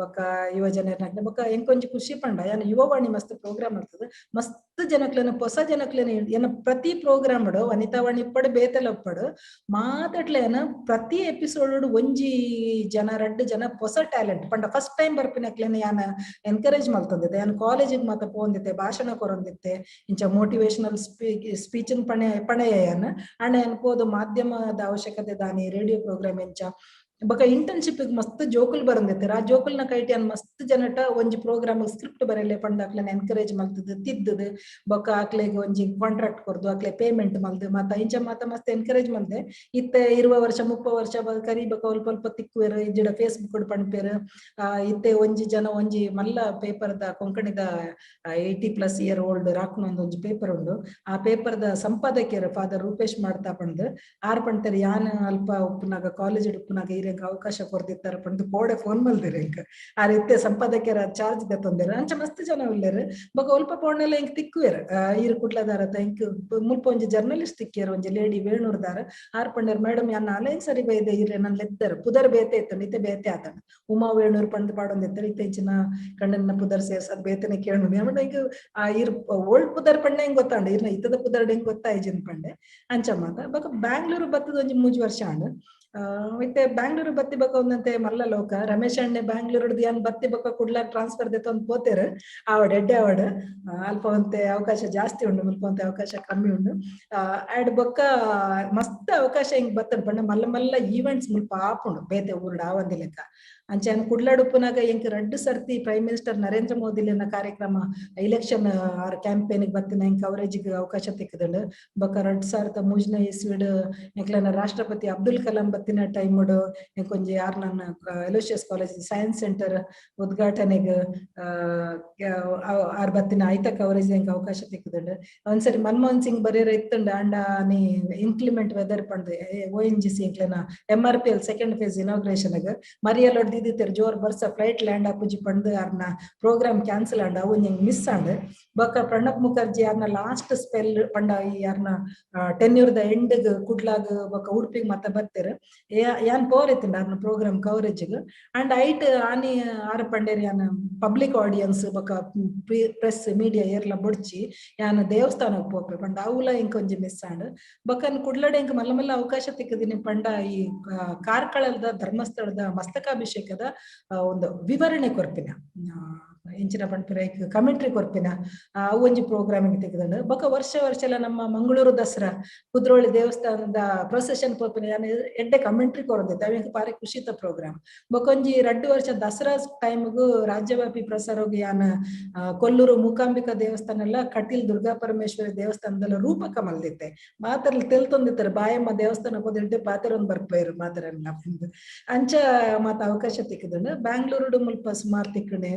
ಬೊಕ್ಕ ಯುವ ಜನರ್ನ ಬೊಕ್ಕ ಎಂಕೊಂಜಿ ಖುಷಿ ಪಂಡ ಯಾನ್ ಯುವವಾಣಿ ಮಸ್ತ್ ಪ್ರೋಗ್ರಾಮ್ ಮಲ್ತದ ಮಸ್ತ್ ಜನಕ್ಲೆನ, ಹೊಸ ಜನಕ್ಲೆನ. ಎನ್ನ ಪ್ರತಿ ಪ್ರೋಗ್ರಾಮ್ ವನಿತಾವಾಣಿ ಇಪ್ಪಡು, ಬೇತೆಲ ಉಪ್ಪಡು, ಮಾತಾಡ್ಲೇನ ಪ್ರತಿ ಎಪಿಸೋಡ್ ಒಂಜಿ ಜನ, ರಡ್ಡ್ ಜನ ಹೊಸ ಟ್ಯಾಲೆಂಟ್ ಪಂಡ ಫಸ್ಟ್ ಟೈಮ್ ಬರ್ಪಿನಕ್ಲೆನ ಯಾನ ಎನ್ಕರೇಜ್ ಮಲ್ತೊಂದಿತ್ತೆ. ಯಾನ್ ಕಾಲೇಜಿಗೆ ಮಾತ ಪೋಂದಿತ್ತೆ, ಭಾಷಣ ಕೊರೊಂದಿತ್ತೆ. ಇಂಚ ಮೋಟಿವೇಶನಲ್ ಸ್ಪೀಚ್ ಪಣೆ ಪಣೆಯ ಯಾನ್ ಅಣ್ಣ. ಯಾನ್ ಪೋದು ಮಾಧ್ಯಮದ ಅವಶ್ಯಕತೆ ದಾನಿ, ರೇಡಿಯೋ ಪ್ರೋಗ್ರಾಮ್ ಎಂಚ, ಬೊಕ ಇಂಟರ್ನ್ಶಿಪ್ ಮಸ್ತ್ ಜೋಕುಲ್ ಬರಂದಿತ್ತೆರ್. ಆ ಜೋಕುಲ್ನ ಕೈಟಿ ಯಾನ್ ಮಸ್ತ್ ಜನಟ ಒಂಜಿ ಪ್ರೋಗ್ರಾಮ್ ಸ್ಕ್ರಿಪ್ಟ್ ಬರೆಲೆ ಪಂಡ ಅಕ್ಲೆನ ಎನ್ಕರೇಜ್ ಮಲ್ತದ್, ತಿದ್ದದ್, ಬೊಕ್ಕ ಅಕ್ಲೆಗ್ ಒಂಜಿ ಕಾಂಟ್ರಾಕ್ಟ್ ಕೊರ್ದು, ಅಕ್ಲೆ ಪೇಮೆಂಟ್ ಮಲ್ದ್, ಮಾತ ಇಂಚ ಮಾತ ಮಸ್ತ್ ಎನ್ಕರೇಜ್ ಮಲ್ದೆ. ಇತ್ತೆ 20 ವರ್ಷ, 30 ವರ್ಷ ಕರಿ ಬೊಕ ಅಲ್ಪ ಅಲ್ಪ ತಿಕ್ಕುವೆರ್, ಇಜ್ಜಿಡ ಫೇಸ್ಬುಕ್ ಪನ್ಪೆರ್. ಇತ್ತೆ ಒಂಜಿ ಜನ ಒಂಜಿ ಮಲ್ಲ ಪೇಪರ್ ದ, ಕೊಂಕಣಿದ 80+ ಇಯರ್ ಓಲ್ಡ್ ರಾಕ್ನ ಒಂಜಿ ಪೇಪರ್ ಉಂಡು. ಆ ಪೇಪರ್ ದ ಸಂಪಾದಕಿಯರು ಫಾದರ್ ರೂಪೇಶ್ ಮಾಡ್ತಾ ಪಂದ್. ಆರ್ ಪಂತೇರ್, ಯಾನ್ ಅಲ್ಪ ಉಪ್ಪುನಾಗ, ಕಾಲೇಜ್ ಉಪ್ಪುನಾಗ ಇರೆಗ್ ಅವಕಾಶ ಕೊರ್ದಿತ್ತಾರ ಪಂದ್ ಕೋಡೆ ಫೋನ್ ಮಲ್ದಿರ ಎಂಕ್. ಆರ್ ಇತ್ತೆ ಸಂಪಾದಕಿಯರ ಚಾರ್ಜ್ ದೆತ್ತೊಂದೆರ್. ಅಂಚ ಮಸ್ತ್ ಜನ ಉಲ್ಲೆರ್. ಬೊಕ ಒಲ್ಪ ಪೋಂಡಲ ಎಂಕ್ ತಿಕ್ಕುವೆರ್, ಈರ್ ಕುಡ್ಲದಾರತ, ಎಂಕ್ ಮುಲ್ಪ ಒಂಜಿ ಜರ್ನಲಿಸ್ಟ್ ತಿಕ್ಕಿಯರ್, ಒಂಜಿ ಲೇಡಿ ವೇಣೂರ್ದಾರ. ಆರ್ ಪಂಡೆರ್, "ಮೇಡಮ್, ಯಾನ್ ನಾಲೈನ್ ಸರಿ ಬೈದೆ, ಈರ್ ನನ್ ಲೆತ್ತೆರ್." ಪುದರ್ ಬೇತೆ ಇತ್ತಂಡ್, ಇತ್ತೆ ಬೇತೆ ಆತಂಡ್. ಉಮಾ ವೇಣೂರ್ ಪಂದ್ ಪಾಡೊಂದಿತ್ತೆರ್. ಇತ್ತೆ ಇಂಚಿನ ಕಣ್ಣನ್ನ ಪುದರ್ ಸೇರ್ಸದ್ ಬೇತೆನೆ ಕೇಣು. ಎಂಕ್ ಆ ಇರ್ ಓಲ್ಡ್ ಪುದರ್ ಪಂಡೆ ಹೆಂಗ್ ಗೊತ್ತಾಂಡ್, ಇರ್ನ ಇತ್ತದ ಪುದರ್ ಹೆಂಗ್ ಗೊತ್ತಾಯ್ಜಿನ್ ಪಂಡೆ. ಅಂಚ ಮಾತ. ಬೊಕ ಬ್ಯಾಂಗ್ಳೂರು ಬತ್ತದ ಒಂಜಿ 3 ವರ್ಷ ಆಂಡ್. ಇತ್ತೆ ಬ್ಯಾಂಗ್ಳೂರು ಬತ್ತಿ ಬೊಕ ಒಂದಂತೆ ಮಲ್ಲ ಲೋಕ. ರಮೇಶ್ ಅಣ್ಣೆ ಬ್ಯಾಂಗ್ಳೂರು ಯಾನ್ ಬತ್ತಿ ಬೊಕ ಕುಡ್ಲ ಟ್ರಾನ್ಸ್ಫರ್ ದೆತ್ತೊಂದು ಪೋತೆರ್. ಆವಡ್, ಎಡ್ಡೆ ಆವಡ್. ಅಲ್ಪ ಒಂತೆ ಅವಕಾಶ ಜಾಸ್ತಿ ಉಂಡು, ಮುಲ್ಪ ಒಂತೆ ಅವಕಾಶ ಕಮ್ಮಿ ಉಂಡು. ಆಡ್ ಬೊಕ್ಕ ಮಸ್ತ್ ಅವಕಾಶ ಹಿಂಗ್ ಬತ್ತನ್ ಪಂಡ ಮಲ್ಲ ಮಲ್ಲ ಈವೆಂಟ್ಸ್ ಮುಲ್ಪ ಆಪುಂಡು, ಬೇತೆ ಊರುಡು ಆವಂದಿ ಲೆಕ್ಕ. ಅಂಚ ಯಾನ್ ಕುಡ್ಲಡ್ ಉಪ್ಪುನಾಗ ಎಂಕ್ ರಡ್ಡ್ ಸರ್ತಿ ಪ್ರೈಮ್ ಮಿನಿಸ್ಟರ್ ನರೇಂದ್ರ ಮೋದಿಲಿನ ಕಾರ್ಯಕ್ರಮ, ಎಲೆಕ್ಷನ್ ಆರ್ ಕ್ಯಾಂಪೇನ್ ಬತ್ತಿನ ಎಂಕ್ ಕವರೇಜ್ ಅವಕಾಶ ತಿಕ್ಕದುಂಡು. ಬೊಕ್ಕ 2003ನೇ ಇಸ್ವಿಡ್ ಎಂಕ್ಲೆನ ರಾಷ್ಟ್ರಪತಿ ಅಬ್ದುಲ್ ಕಲಾಂ ಬತ್ತಿನ ಟೈಮ್ ಎಂಕೊಂಜಿ ಆರ್ ನನ್ನ ಅಲೋಶಿಯಸ್ ಕಾಲೇಜ್ ಸೈನ್ಸ್ ಸೆಂಟರ್ ಉದ್ಘಾಟನೆಗ್ ಆರ್ ಬತ್ತಿನ ಐತ ಕವರೇಜ್ ಎಂಕ್ ಅವಕಾಶ ತಿಕ್ಕದುಂಡು. ಒಂದ್ಸರಿ ಮನಮೋಹನ್ ಸಿಂಗ್ ಬರೀರ ಇತ್ತುಂಡು. ಅಂಡ ನೀ ಇನ್ಕ್ಲಿಮೆಂಟ್ ವೆದರ್ ಪಂದ್ ಒಎನ್ಜಿಸಿ ಎಂಕ್ಲೆನ MRPL second phase inauguration ಮರಿಯಲೊಡ್ ದಿದಿತ್ತೆರ್. ಜೋರ್ ಬರ್ಸ, ಫ್ಲೈಟ್ ಲ್ಯಾಂಡ್ ಆಪುಜಿ ಪಂದ್ ಅರ್ನ ಪ್ರೋಗ್ರಾಮ್ ಕ್ಯಾನ್ಸಲ್ ಆಂಡ್. ಅವು ಒಂಜಿ ಮಿಸ್ ಆಂಡ್. ಬೊಕ್ಕ ಪ್ರಣಬ್ ಮುಖರ್ಜಿ ಅರ್ನ ಲಾಸ್ಟ್ ಸ್ಪೆಲ್ ಪಂಡ ಈ ಅರ್ನ ಟೆನ್ಯೂರ್ the end ಕುಡ್ಲಾಗ್ ಬೊಕ್ಕ ಉಡುಪಿಗ್ ಮತ್ತ ಬತ್ತೆರ್. ಯಾನ್ ಪೋರಿತ್ತುಂಡು ಅರ್ನ ಪ್ರೋಗ್ರಾಮ್ ಕವರೇಜ್. ಅಂಡ್ ಐಟ್ ಆನಿ ಆರ್ ಪಂಡೇರ್, ಯಾನ್ ಪಬ್ಲಿಕ್ ಆಡಿಯನ್ಸ್ ಬೊಕ್ಕ ಪ್ರೆಸ್ ಮೀಡಿಯಾ ಏರ್ಲ ಬೊಡ್ಚಿ, ಯಾನ್ ದೇವಸ್ಥಾನಕ್ಕೆ ಪೋಪೆ ಪಂಡ. ಅವುಲ ಇಂಕ್ ಒಂಜಿ ಮಿಸ್ ಆಂಡ್. ಬೊಕ್ಕ ಕುಡ್ಲಡೆ ಇಂಕ್ ಮಲ್ಲ ಮಲ್ಲ ಅವಕಾಶ ತಿಕ್ಕದಿನಿ ಪಂಡ ಈ ಕಾರ್ಕಳದ ಧರ್ಮಸ್ಥಳದ ಮಸ್ತಕಾಭಿಷೇಕದ ಒಂದು ವಿವರಣೆ ಕೊರ್ಪಿನ, ಎಂಚಿನ ಪನ್ಪಿನ, ಕಮೆಂಟ್ರಿ ಕೊರ್ಪಿನ ಅವು ಒಂಜಿ ಪ್ರೋಗ್ರಾಮಿಂಗ್ ತೆಗೆದಂಡು. ಬೊಕ್ಕ ವರ್ಷ ವರ್ಷ ಎಲ್ಲ ನಮ್ಮ ಮಂಗಳೂರು ದಸರಾ ಕುದ್ರೋಳಿ ದೇವಸ್ಥಾನದ ಪ್ರೊಸೆಷನ್ ಪೋಪಿನ ಯಾನ್ ಎಡ್ಡೆ ಕಮೆಂಟ್ರಿ ಕೊರೊಂದಿತ್ತೆ. ಅವು ಬಾರಿ ಖುಷಿತ ಪ್ರೋಗ್ರಾಮ್. ಬೊಕ್ಕ ಒಂಜಿ 2 ವರ್ಷ ದಸರಾ ಟೈಮ್ಗು ರಾಜ್ಯವ್ಯಾಪಿ ಪ್ರಸಾರಗ್ ಯಾನ್ ಕೊಲ್ಲೂರು ಮೂಕಾಂಬಿಕಾ ದೇವಸ್ಥಾನ ಎಲ್ಲ, ಕಟೀಲ್ ದುರ್ಗಾ ಪರಮೇಶ್ವರಿ ದೇವಸ್ಥಾನದಲ್ಲ ರೂಪಕ ಮಲ್ದಿತ್ತೆ. ಮಾತರ್ಲ ತೆಲ್ತೊಂದಿತ್ತಾರೆ, ಬಾಯಮ್ಮ ದೇವಸ್ಥಾನ ಪೋದಿಡ್ಡೆ ಪಾತೆರೊಂದು ಬರ್ಪೇರು ಮಾತರೆಲ್ಲ. ಅಂಚ ಮಾತ ಅವಕಾಶ ತಿಕ್ಕದುಂಡು. ಬ್ಯಾಂಗ್ಳೂರುಡು ಮುಲ್ಪ ಸುಮಾರು ತಿಕ್ಕಣೆ.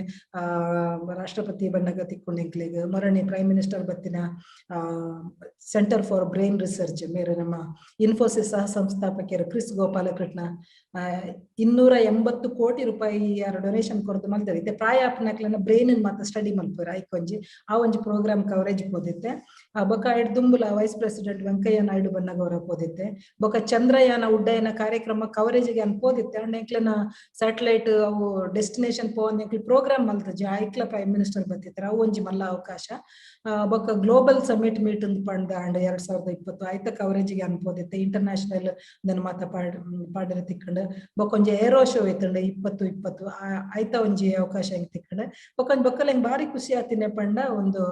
ರಾಷ್ಟ್ರಪತಿ ಬನ್ನಗ ತಿಕ್ಕುಂಡು ಎಂಕ್ಲೆಗ್. ಮೊರಣಿ ಪ್ರೈಮ್ ಮಿನಿಸ್ಟರ್ ಬತ್ತಿನ ಸೆಂಟರ್ ಫಾರ್ ಬ್ರೈನ್ ರಿಸರ್ಚ್ ಮೇರೆ ನಮ್ಮ ಇನ್ಫೋಸಿಸ್ ಸಹ ಸಂಸ್ಥಾಪಕರು ಕ್ರಿಸ್ ಗೋಪಾಲಕೃಷ್ಣ 280 ಕೋಟಿ ರೂಪಾಯಿ ಯಾರು ಡೊನೇಷನ್ ಕೊರದು ಮಲ್ತಾರೆ. ಇತ್ತೆ ಪ್ರಾಯ ಆಪನಕ್ಲೆನ ಬ್ರೈನ್ ಮಾತ ಸ್ಟಡಿ ಮಲ್ಪುವೆರ್. ಐಕೊಂಜಿ ಆ ಒಂಜಿ ಪ್ರೋಗ್ರಾಮ್ ಕವರೇಜ್ ಪೋದಿತ್ತೆ. ಬೊಕ್ಕ ಐಡ್ ದುಂಬುಲ ವೈಸ್ ಪ್ರೆಸಿಡೆಂಟ್ ವೆಂಕಯ್ಯ ನಾಯ್ಡು ಬನ್ನಗೌರ ಪೋದಿತ್ತೆ. ಬೊಕ್ಕ ಚಂದ್ರಯಾನ ಉಡ್ಡಯನ ಕಾರ್ಯಕ್ರಮ ಕವರೇಜ್ ಗೆ ಪೋದಿತ್ತೆ. ಅಂಡ್ ಎಂಕ್ಲೆನ ಸ್ಯಾಟಲೈಟ್ ಅವು ಡೆಸ್ಟಿನೇಷನ್ ಪೋವಂದ್ ಎಂಕ್ಲೆ ಪ್ರೋಗ್ರಾಮ್ ಮಲ್ತಜಿ. ಐಕ್ಲ ಪ್ರೈಮ್ ಮಿನಿಸ್ಟರ್ ಬತ್ತಿತ್ತರ. ಅವು ಒಂಜಿ ಮಲ್ಲ ಅವಕಾಶ. ಬೊಕ್ಕ ಗ್ಲೋಬಲ್ ಸಮಿಟ್ ಮೀಟ್ ಪಂಡ ಅಂಡ್ 2020 ಐತ ಕವರೇಜ್ ಗೆ ಅನ್ಪೋದಿತ್ತೆ. ಇಂಟರ್ನ್ಯಾಷನಲ್ ದನ ಮಾತ ಪಾಡ್ ಪಾಡರೆ ತಿಕ್ಕಂಡು. ಬೊಕ್ಕ ಒಂಜಿ ಏರೋ ಶೋ ಇತ್ತಂಡು 2020, ಐತ ಒಂಜಿ ಅವಕಾಶ ಹೆಂಗ್ ತಿಕ್ಕಂಡು. ಬೊಕ್ಕ ಒಂಜಿ ಬೊಕ್ಕಲ ಹೆಂಗ್ ಬಾರಿ ಖುಷಿ ಆತಿನ ಪಂಡ ಒಂದು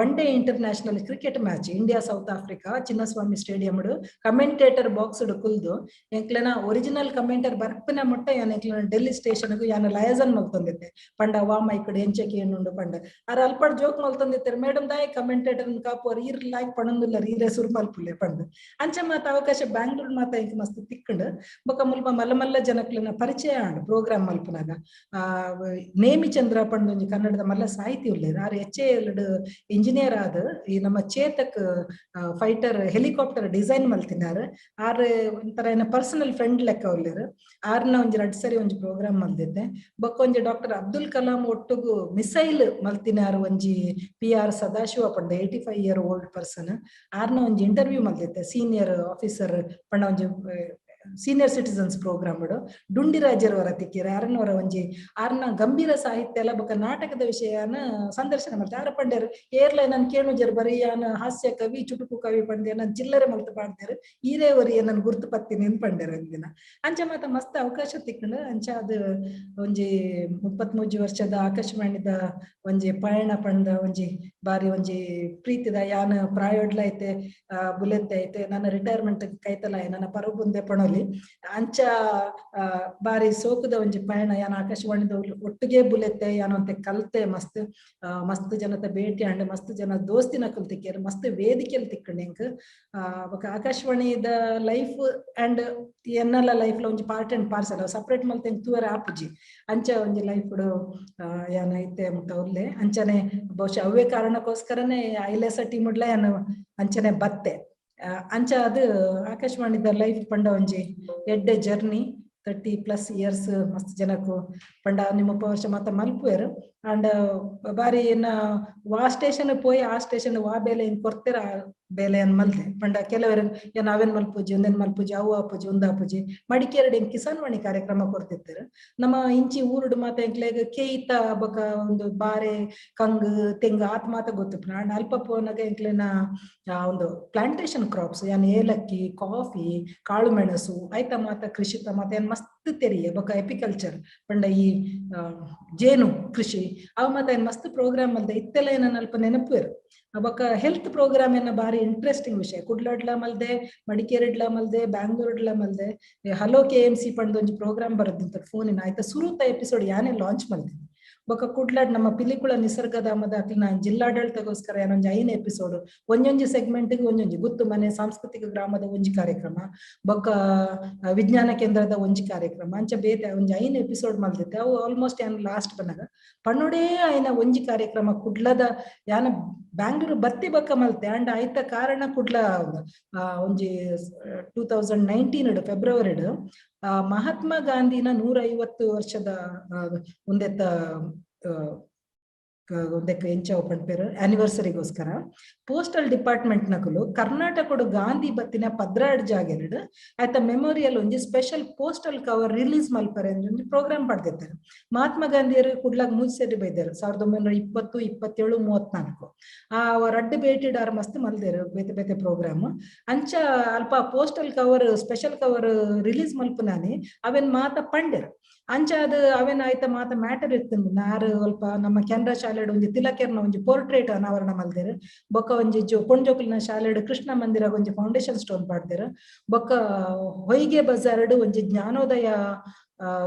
one day international cricket match India South Africa Chinnaswamy stadium commentator box ಕುಲ್ದು ಎಂಕ್ಲೆನ ಒರಿಜಿನಲ್ ಕಮೆಂಟರ್ ಬರ್ಪಿನ ಮುಟ್ಟ ಯಾನ್ ಎಂಕ್ಲೆನ ಡೆಲ್ಲಿ ಸ್ಟೇಷನ್ ಯಾನ್ ಲಯಸನ್ ಮಲ್ತೊಂದಿತ್ತೆ. ಪಂಡ ವಾ ಮೈಕಡ್ ಎಂಚಕ್ಕೆ ಏನುಂಡು ಪಂಡ. ಆರ್ ಅಲ್ಪಡ್ ಜೋಕ್ ಮಲ್ತೊಂದಿತ್ತಾರೆ, "ಮೇಡಮ್, ದಾಯ ಕಮೆಂಟೇಟರ್ ಕಾಪುವರ್? ಈರ್ ಲಾಯ್ಕ್ ಪಣೊಂದುಲ್ಲರ್, ಈರೆ ಸುರು ಮಲ್ಪುಲೆ" ಪಂಡ್. ಅಂಚ ಮಾತ ಅವಕಾಶ ಬ್ಯಾಂಗ್ಳೂರ್ ಮಾತ ಇಂಕ್ ಮಸ್ತ್ ತಿಕ್ಕಂಡು. ಬೊಕ್ಕ ಮುಲ್ಪ ಮಲ್ಲ ಮಲ್ಲ ಜನಕ್ಲೆನ ಪರಿಚಯ ಆಂಡ್ ಪ್ರೋಗ್ರಾಮ್ ಮಲ್ಪುನಾಗ. ನೇಮಿಚಂದ್ರ ಪಂಡ್ ಒಂಜಿ ಕನ್ನಡದ ಮಲ್ಲ ಸಾಹಿತಿ ಉಲ್ಲೇರ್. ಆರ್ ಎಚ್ಎಎಲ್ ಇಂಜಿನಿಯರ್ ಆದ್ ಈ ನಮ್ಮ ಚೇತಕ್ ಫೈಟರ್ ಹೆಲಿಕಾಪ್ಟರ್ ಡಿಸೈನ್ ಮಲ್ತಿನಾರ್. ಆರ್ ಒಂಥರ ಏನ ಪರ್ಸನಲ್ ಫ್ರೆಂಡ್ ಲೆಕ್ಕ ಉಲ್ಲೇರ್. ಆರ್ನ ಒಂಜಿ ರಡ್ಡ್ ಸರಿ ಒಂಜಿ ಪ್ರೋಗ್ರಾಮ್ ಮಲ್ದಿದ್ದೆ. ಬೊಕ್ಕ ಒಂಜಿ ಡಾಕ್ಟರ್ ಅಬ್ದುಲ್ ಕಲಾಂ ಒಟ್ಟುಗು ಮಿಸೈಲ್ ಮಲ್ತಿನಾರ್ ಒಂಜಿ ಪಿ ಆರ್ ಸದಾಶಿವ ಪಂಡ, 85 year old person. ಆರ್ನ ಒಂಜಿ ಇಂಟರ್ವ್ಯೂ ಮಲ್ದಿತ್ತೆ. ಸೀನಿಯರ್ ಆಫೀಸರ್ ಪಂಡ ಒಂಜಿ ಸೀನಿಯರ್ ಸಿಟಿಸನ್ಸ್ ಪ್ರೋಗ್ರಾಮ್ ಡುಂಡಿರಾಜರ್ ವರ ತಿಕ್ಕಿರ. ಅರನವರ ಒಂಜಿ ಆರ್ನ ಗಂಭೀರ ಸಾಹಿತ್ಯ ಎಲ್ಲ ಬೊಕ ನಾಟಕದ ವಿಷಯನ ಸಂದರ್ಶನ ಮಲ್ತೆ. ಆರ ಪಂಡೇರು, ಏರ್ಲ ನನ್ ಕೇಣುಜರ್, ಬರೀ ಯಾನ್ ಹಾಸ್ಯ ಕವಿ, ಚುಟುಕು ಕವಿ ಪಂಡೆ, ನನ್ ಚಿಲ್ಲರೆ ಮಲ್ತು ಪಾಡ್ತೇರು, ಈರೇ ಒರಿಯ ನನ್ ಗುರ್ತು ಪತ್ತಿನಿ ಅಂತ ಪಂಡೇರು ಒಂದಿನ. ಅಂಚ ಮಾತ ಮಸ್ತ್ ಅವಕಾಶ ತಿಕ್ಕಂಡು. ಅಂಚ ಅದು ಒಂಜಿ 33 ವರ್ಷದ ಆಕಾಶವಾಣಿದ ಒಂಜಿ ಪಯಣ ಪಂಡ ಒಂಜಿ ಬಾರಿ ಒಂಜಿ ಪ್ರೀತಿದ. ಯಾನ್ ಪ್ರಾಯೋಡ್ಲ ಐತೆ, ಬುಲೆತ್ತೆ ಐತೆ, ನನ್ನ ರಿಟೈರ್ಮೆಂಟ್ ಕೈತಲ, ನನ್ನ ಪರಬುಂದೆ ಪಣೋಲಿ. ಅಂಚ ಬಾರಿ ಸೋಕುದ ಒಂಜಿ ಪಯಣ. ಯಾನ್ ಆಕಾಶವಾಣಿದ ಒಟ್ಟಿಗೆ ಬುಲೆತ್ತೆ, ಯಾನಂತೆ ಕಲ್ತೆ ಮಸ್ತ್, ಮಸ್ತ್ ಜನತ ಭೇಟಿ ಅಂಡ್, ಮಸ್ತ್ ಜನ ದೋಸ್ತಿನ ಕಲ್ತಿಕ್ಕೇರು, ಮಸ್ತ್ ವೇದಿಕೆಯಲ್ಲಿ ತಿಕ್ಕಂಡು ಎಂಕ್. ಬೊಕ ಆಕಾಶವಾಣಿದ ಲೈಫ್ ಅಂಡ್ ಎನ್ನಲ ಲೈಫ್ ಒಂಜಿ ಪಾರ್ಟ್ ಅಂಡ್ ಪಾರ್ಸಲ್, ಸಪರೇಟ್ ಮಲ್ತೆ ಎಂಕ್ ತೂವರೆ ಆಪುಜಿ. ಅಂಚ ಒಂಜಿ ಲೈಫ್ ಯಾನ್ ಐತೆ ಮುಟ್ಟ ಉಲ್ಲೆ. ಅಂಚನೆ ಬಹುಶಃ ಅವೇ ಕಾರಣಕ್ಕೋಸ್ಕರನೇ ಐಲೇಸ ಟೀಮ್ ಉಡ್ಲ ಯಾನ್ ಅಂಚನೆ ಬತ್ತೆ. ಅಂಚ ಅದು ಆಕಾಶವಾಣಿದ ಲೈಫ್ ಪಂಡ ಒಂಜಿ ಎಡ್ಡೆ ಜರ್ನಿ. 30+ ಇಯರ್ಸ್ ಮಸ್ತ್ ಜನಕ್ಕೂ ಪಂಡ ನಿಮ್ಮ ವರ್ಷ ಮಾತ ಮಲ್ಪುವೆರ್. ಅಂಡ್ ಬಾರಿ ಏನ ವಾ ಸ್ಟೇಷನ್ ಪೋಯಿ, ಆ ಸ್ಟೇಷನ್ ವಾ ಬೇಲೆ ಏನ್ ಕೊರ್ತೆರ, ಆ ಬೇಲೆ ಏನ್ ಮಲ್ದೆ. ಪಂಡ ಕೆಲವರು ಏನ್ ಅವೇನ್ ಮಲ್ಪುಜಿ, ಒಂದೇನ್ ಮಲ್ಪುಜಿ, ಅವು ಆಪುಜಿ, ಒಂದ್ ಆಪುಜಿ. ಮಡಿಕೇರಡ್ ಎಂಕ್ ಕಿಸಾನ್ ವಾಣಿ ಕಾರ್ಯಕ್ರಮ ಕೊರ್ತಿತ್ತೆರ್. ನಮ್ಮ ಇಂಚಿ ಊರುಡು ಮಾತ ಎಂಕ್ಲೆಗ್ ಕೇಯಿತ ಬೊಕ ಒಂದು ಬಾರೆ, ಕಂಗ್, ತೆಂಗು ಆತ್ ಮಾತ ಗೊತ್ತುಪ್ಪುನ. ಅಂಡ್ ಅಲ್ಪ ಪೋನಗ ಎಂಕ್ಲೆನ ಒಂದು ಪ್ಲಾಂಟೇಶನ್ ಕ್ರಾಪ್ಸ್ ಯಾನ್ ಏಲಕ್ಕಿ, ಕಾಫಿ, ಕಾಳು ಮೆಣಸು ಐತ ಮಾತ ಕೃಷಿತ ಮಾತ ಏನ್ ಮಸ್ತ್ ತೆರಿಯೆ. ಬೊಕ ಎಪಿಕಲ್ಚರ್ ಪಂಡ ಈ ಜೇನು ಕೃಷಿ ಅವ ಮಾತ ಏನ್ ಮಸ್ತ್ ಪ್ರೋಗ್ರಾಮ್ ಅಲ್ದೆ ಇತ್ತೆಲ್ಲ ಏನನ್ನ ಅಲ್ಪ ನೆನಪುವೆರ್. ಬೊಕ ಹೆಲ್ತ್ ಪ್ರೋಗ್ರಾಮ್ ಏನ ಬಾರಿ ಇಂಟ್ರೆಸ್ಟಿಂಗ್ ವಿಷಯ. ಕುಡ್ಲಡ್ಲ ಮಲ್ದೆ, ಮಡಿಕೇರಿಡ್ಲ ಮಲ್ದೆ, ಬ್ಯಾಂಗ್ಳೂರ್ಡ್ಲ ಮಲ್ದೆ. ಹಲೋ ಕೆಎಂಸಿ ಪಂಡ್ ಒಂಜಿ ಪ್ರೋಗ್ರಾಮ್ ಬರದಿಂತ ಫೋನಿನ, ಆಯ್ತಾ ಸುರುತ ಎಪಿಸೋಡ್ ಯಾನೇ ಲಾಂಚ್ ಮಲ್ದಿನಿ. ಬೊಕ ಕುಡ್ಲಡ್ ನಮ್ಮ ಪಿಲಿಕುಳ ನಿಸರ್ಗಧಾಮದ ಅಕ್ಲಿನ ಜಿಲ್ಲಾಡಳಿತಗೋಸ್ಕರ ಏನೊಂಜಿ 5 ಎಪಿಸೋಡ್, ಒಂಜೊಂಜಿ ಸೆಗ್ಮೆಂಟ್ ಒಂಜೊಂಜಿ ಗುತ್ತು ಮನೆ ಸಾಂಸ್ಕೃತಿಕ ಗ್ರಾಮದ ಒಂಜಿ ಕಾರ್ಯಕ್ರಮ, ಬೊಕ ವಿಜ್ಞಾನ ಕೇಂದ್ರದ ಒಂಜಿ ಕಾರ್ಯಕ್ರಮ, ಅಂಚ ಬೇತೆ ಒಂಜಿ 5 ಎಪಿಸೋಡ್ ಮಲ್ದಿತ್ತೆ. ಅವು ಆಲ್ಮೋಸ್ಟ್ ಯಾನ್ ಲಾಸ್ಟ್ ಬಂದಾಗ ಪಣ್ಣುಡೇ ಆಯ್ನ ಒಂಜಿ ಕಾರ್ಯಕ್ರಮ ಕುಡ್ಲದ ಯಾನ ಬ್ಯಾಂಗ್ಳೂರು ಬತ್ತಿ ಬೊಕ್ಕ ಮಲ್ತೆ. ಅಂಡ್ ಆಯ್ತ ಕಾರಣ ಕುಡ್ಲ ಒಂಜಿ 2019 ಫೆಬ್ರವರಿ ಮಹಾತ್ಮ ಗಾಂಧಿನ 150 ವರ್ಷದ ಒಂದೆತ್ತ ಒಂದಕ್ಕೆ ಎಂಚ ಪನ್ಪೇರು ಆನಿವರ್ಸರಿಗೋಸ್ಕರ ಪೋಸ್ಟಲ್ ಡಿಪಾರ್ಟ್ಮೆಂಟ್ ನಕಲು ಕರ್ನಾಟಕಡು ಗಾಂಧಿ ಬತ್ತಿನ 12 ಜಾಗೆರಡು ಆಯ್ತ ಮೆಮೋರಿಯಲ್ ಒಂಜಿ ಸ್ಪೆಷಲ್ ಪೋಸ್ಟಲ್ ಕವರ್ ರಿಲೀಸ್ ಮಲ್ಪರೆ ಒಂಜಿ ಪ್ರೋಗ್ರಾಮ್ ಪಡೆದಿದ್ದಾರೆ. ಮಹಾತ್ಮ ಗಾಂಧಿಯರು ಕುಡ್ಲಾಗ್ ಮೂಜಿ ಸೇರಿ ಬೈದಾರು, 1920, 27, 34. ಆ ರಡ್ಡು ಭೇಟಿಡಾರ ಮಸ್ತ್ ಮಲ್ದೇರು ಬೇತೆ ಬೇತೆ ಪ್ರೋಗ್ರಾಮ್. ಅಂಚ ಅಲ್ಪ postal cover special cover release ಮಲ್ಪುನಾನಿ ಅವೇನ್ ಮಾತ ಪಂಡೆರ್. ಅಂಚ ಅದು ಅವೇನ್ ಆಯ್ತ ಮಾತ ಮ್ಯಾಟರ್ ಇತ್ತು. ನಾರು ಅಲ್ಪ ನಮ್ಮ ಕೆನರಾ ಶಾಲೆಡ್ ಒಂಜಿ ತಿಲಕೆರ್ನ ಒಂಜಿ ಪೋರ್ಟ್ರೇಟ್ ಅನಾವರಣ ಮಲ್ದೇರು. ಬೊಕ್ಕ ಒಂಜಿ ಜೋ ಪೊಂಜೋಕುಲ್ನ ಶಾಲೆಡ್ ಕೃಷ್ಣ ಮಂದಿರ ಒಂಜಿ ಫೌಂಡೇಶನ್ ಸ್ಟೋನ್ ಪಾಡ್ದೇರು. ಬೊಕ್ಕ ಹೊಯ್ಗೆ ಬಜಾರ್ಡ್ ಒಂಜಿ ಜ್ಞಾನೋದಯ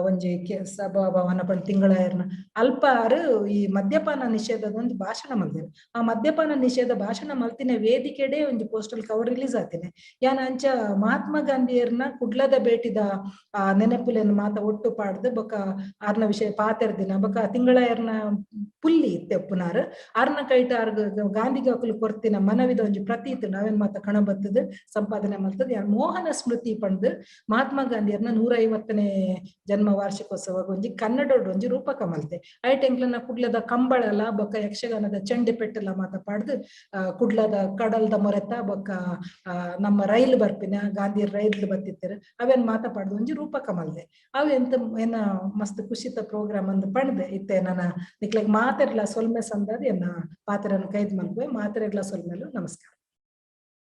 ಒಂಜಿ ಸಭಾ ಭವನ ಪಂಡ್ ತಿಂಗಳಾಯರ್ನ ಅಲ್ಪಾರು ಈ ಮದ್ಯಪಾನ ನಿಷೇಧದ ಒಂದು ಭಾಷಣ ಮಲ್ದೇರು. ಆ ಮದ್ಯಪಾನ ನಿಷೇಧ ಭಾಷಣ ಮಲ್ತಿನ ವೇದಿಕೆಡೆ ಒಂಜಿ ಪೋಸ್ಟಲ್ ಕವರ್ ರಿಲೀಸ್ ಆತಿನಿ. ಯಾನ ಅಂಚ ಮಹಾತ್ಮ ಗಾಂಧಿಯರ್ನ ಕುಡ್ಲದ ಭೇಟಿದ ಆ ನೆನಪುಲೆನ್ ಮಾತ ಒಟ್ಟು ಪಾಡ್ದು ಬೊಕ ಆರ್ನ ವಿಷಯ ಪಾತೆರ್ದಿನ. ಬೊಕ ತಿಂಗಳಾಯರ್ನ ಪುಲ್ಲಿ ತೆಪ್ಪುನಾರ್ ಆರ್ನ ಕೈಟ ಆರ್ಗ ಗಾಂಧಿಗೆ ಅಕುಲು ಕೊರ್ತಿನ ಮನವಿದ ಒಂಜಿ ಪ್ರತೀತ್ ನಾವೇನ್ ಮಾತ ಕಣ ಬತ್ತದ ಸಂಪಾದನೆ ಮಲ್ತದ. ಯಾನ್ ಮೋಹನ ಸ್ಮೃತಿ ಪಂಡ್ ಮಹಾತ್ಮ ಗಾಂಧಿಯರ್ನ 150ನೇ ಜನ್ಮ ವಾರ್ಷಿಕೋತ್ಸವ ಒಂಜಿ ಕನ್ನಡೋಡು ಒಂಜಿ ರೂಪಕ ಮಲ್ತೆ. ಐಟೆಂಕ್ಲನ ಕುಡ್ಲದ ಕಂಬಳಲ ಬೊಕ್ಕ ಯಕ್ಷಗಾನದ ಚಂಡೆ ಪೆಟ್ಟಲ ಮಾತ ಪಾಡ್ದು, ಕುಡ್ಲದ ಕಡಲ್ದ ಮೊರೆತ ಬೊಕ್ಕ ನಮ್ಮ ರೈಲು ಬರ್ಪಿನ ಗಾಂಧಿ ರೈಲ್ ಬತ್ತಿತ್ತರ ಅವೇನ್ ಮಾತ ಪಾಡ್ದು ಒಂಜಿ ರೂಪಕ ಮಲ್ದೆ. ಅವು ಎಂತ ಏನ ಮಸ್ತ್ ಖುಷಿತ ಪ್ರೋಗ್ರಾಮ್ ಅಂದ್ ಪಂಡ್ದೆ ಇತ್ತೆ ನನ್ನ ನಿಕ್ಲೆಗ್ ಮಾತೆರ್ಲ ಸೊಲ್ಮೆ ಸಂದದ ಎನ್ನ ಪಾತ್ರನ ಕೈದ್ ಮಲ್ಪುವೆ. ಮಾತೆರೆಗ್ಲ ಸೊಲ್ಮೆಲು, ನಮಸ್ಕಾರ.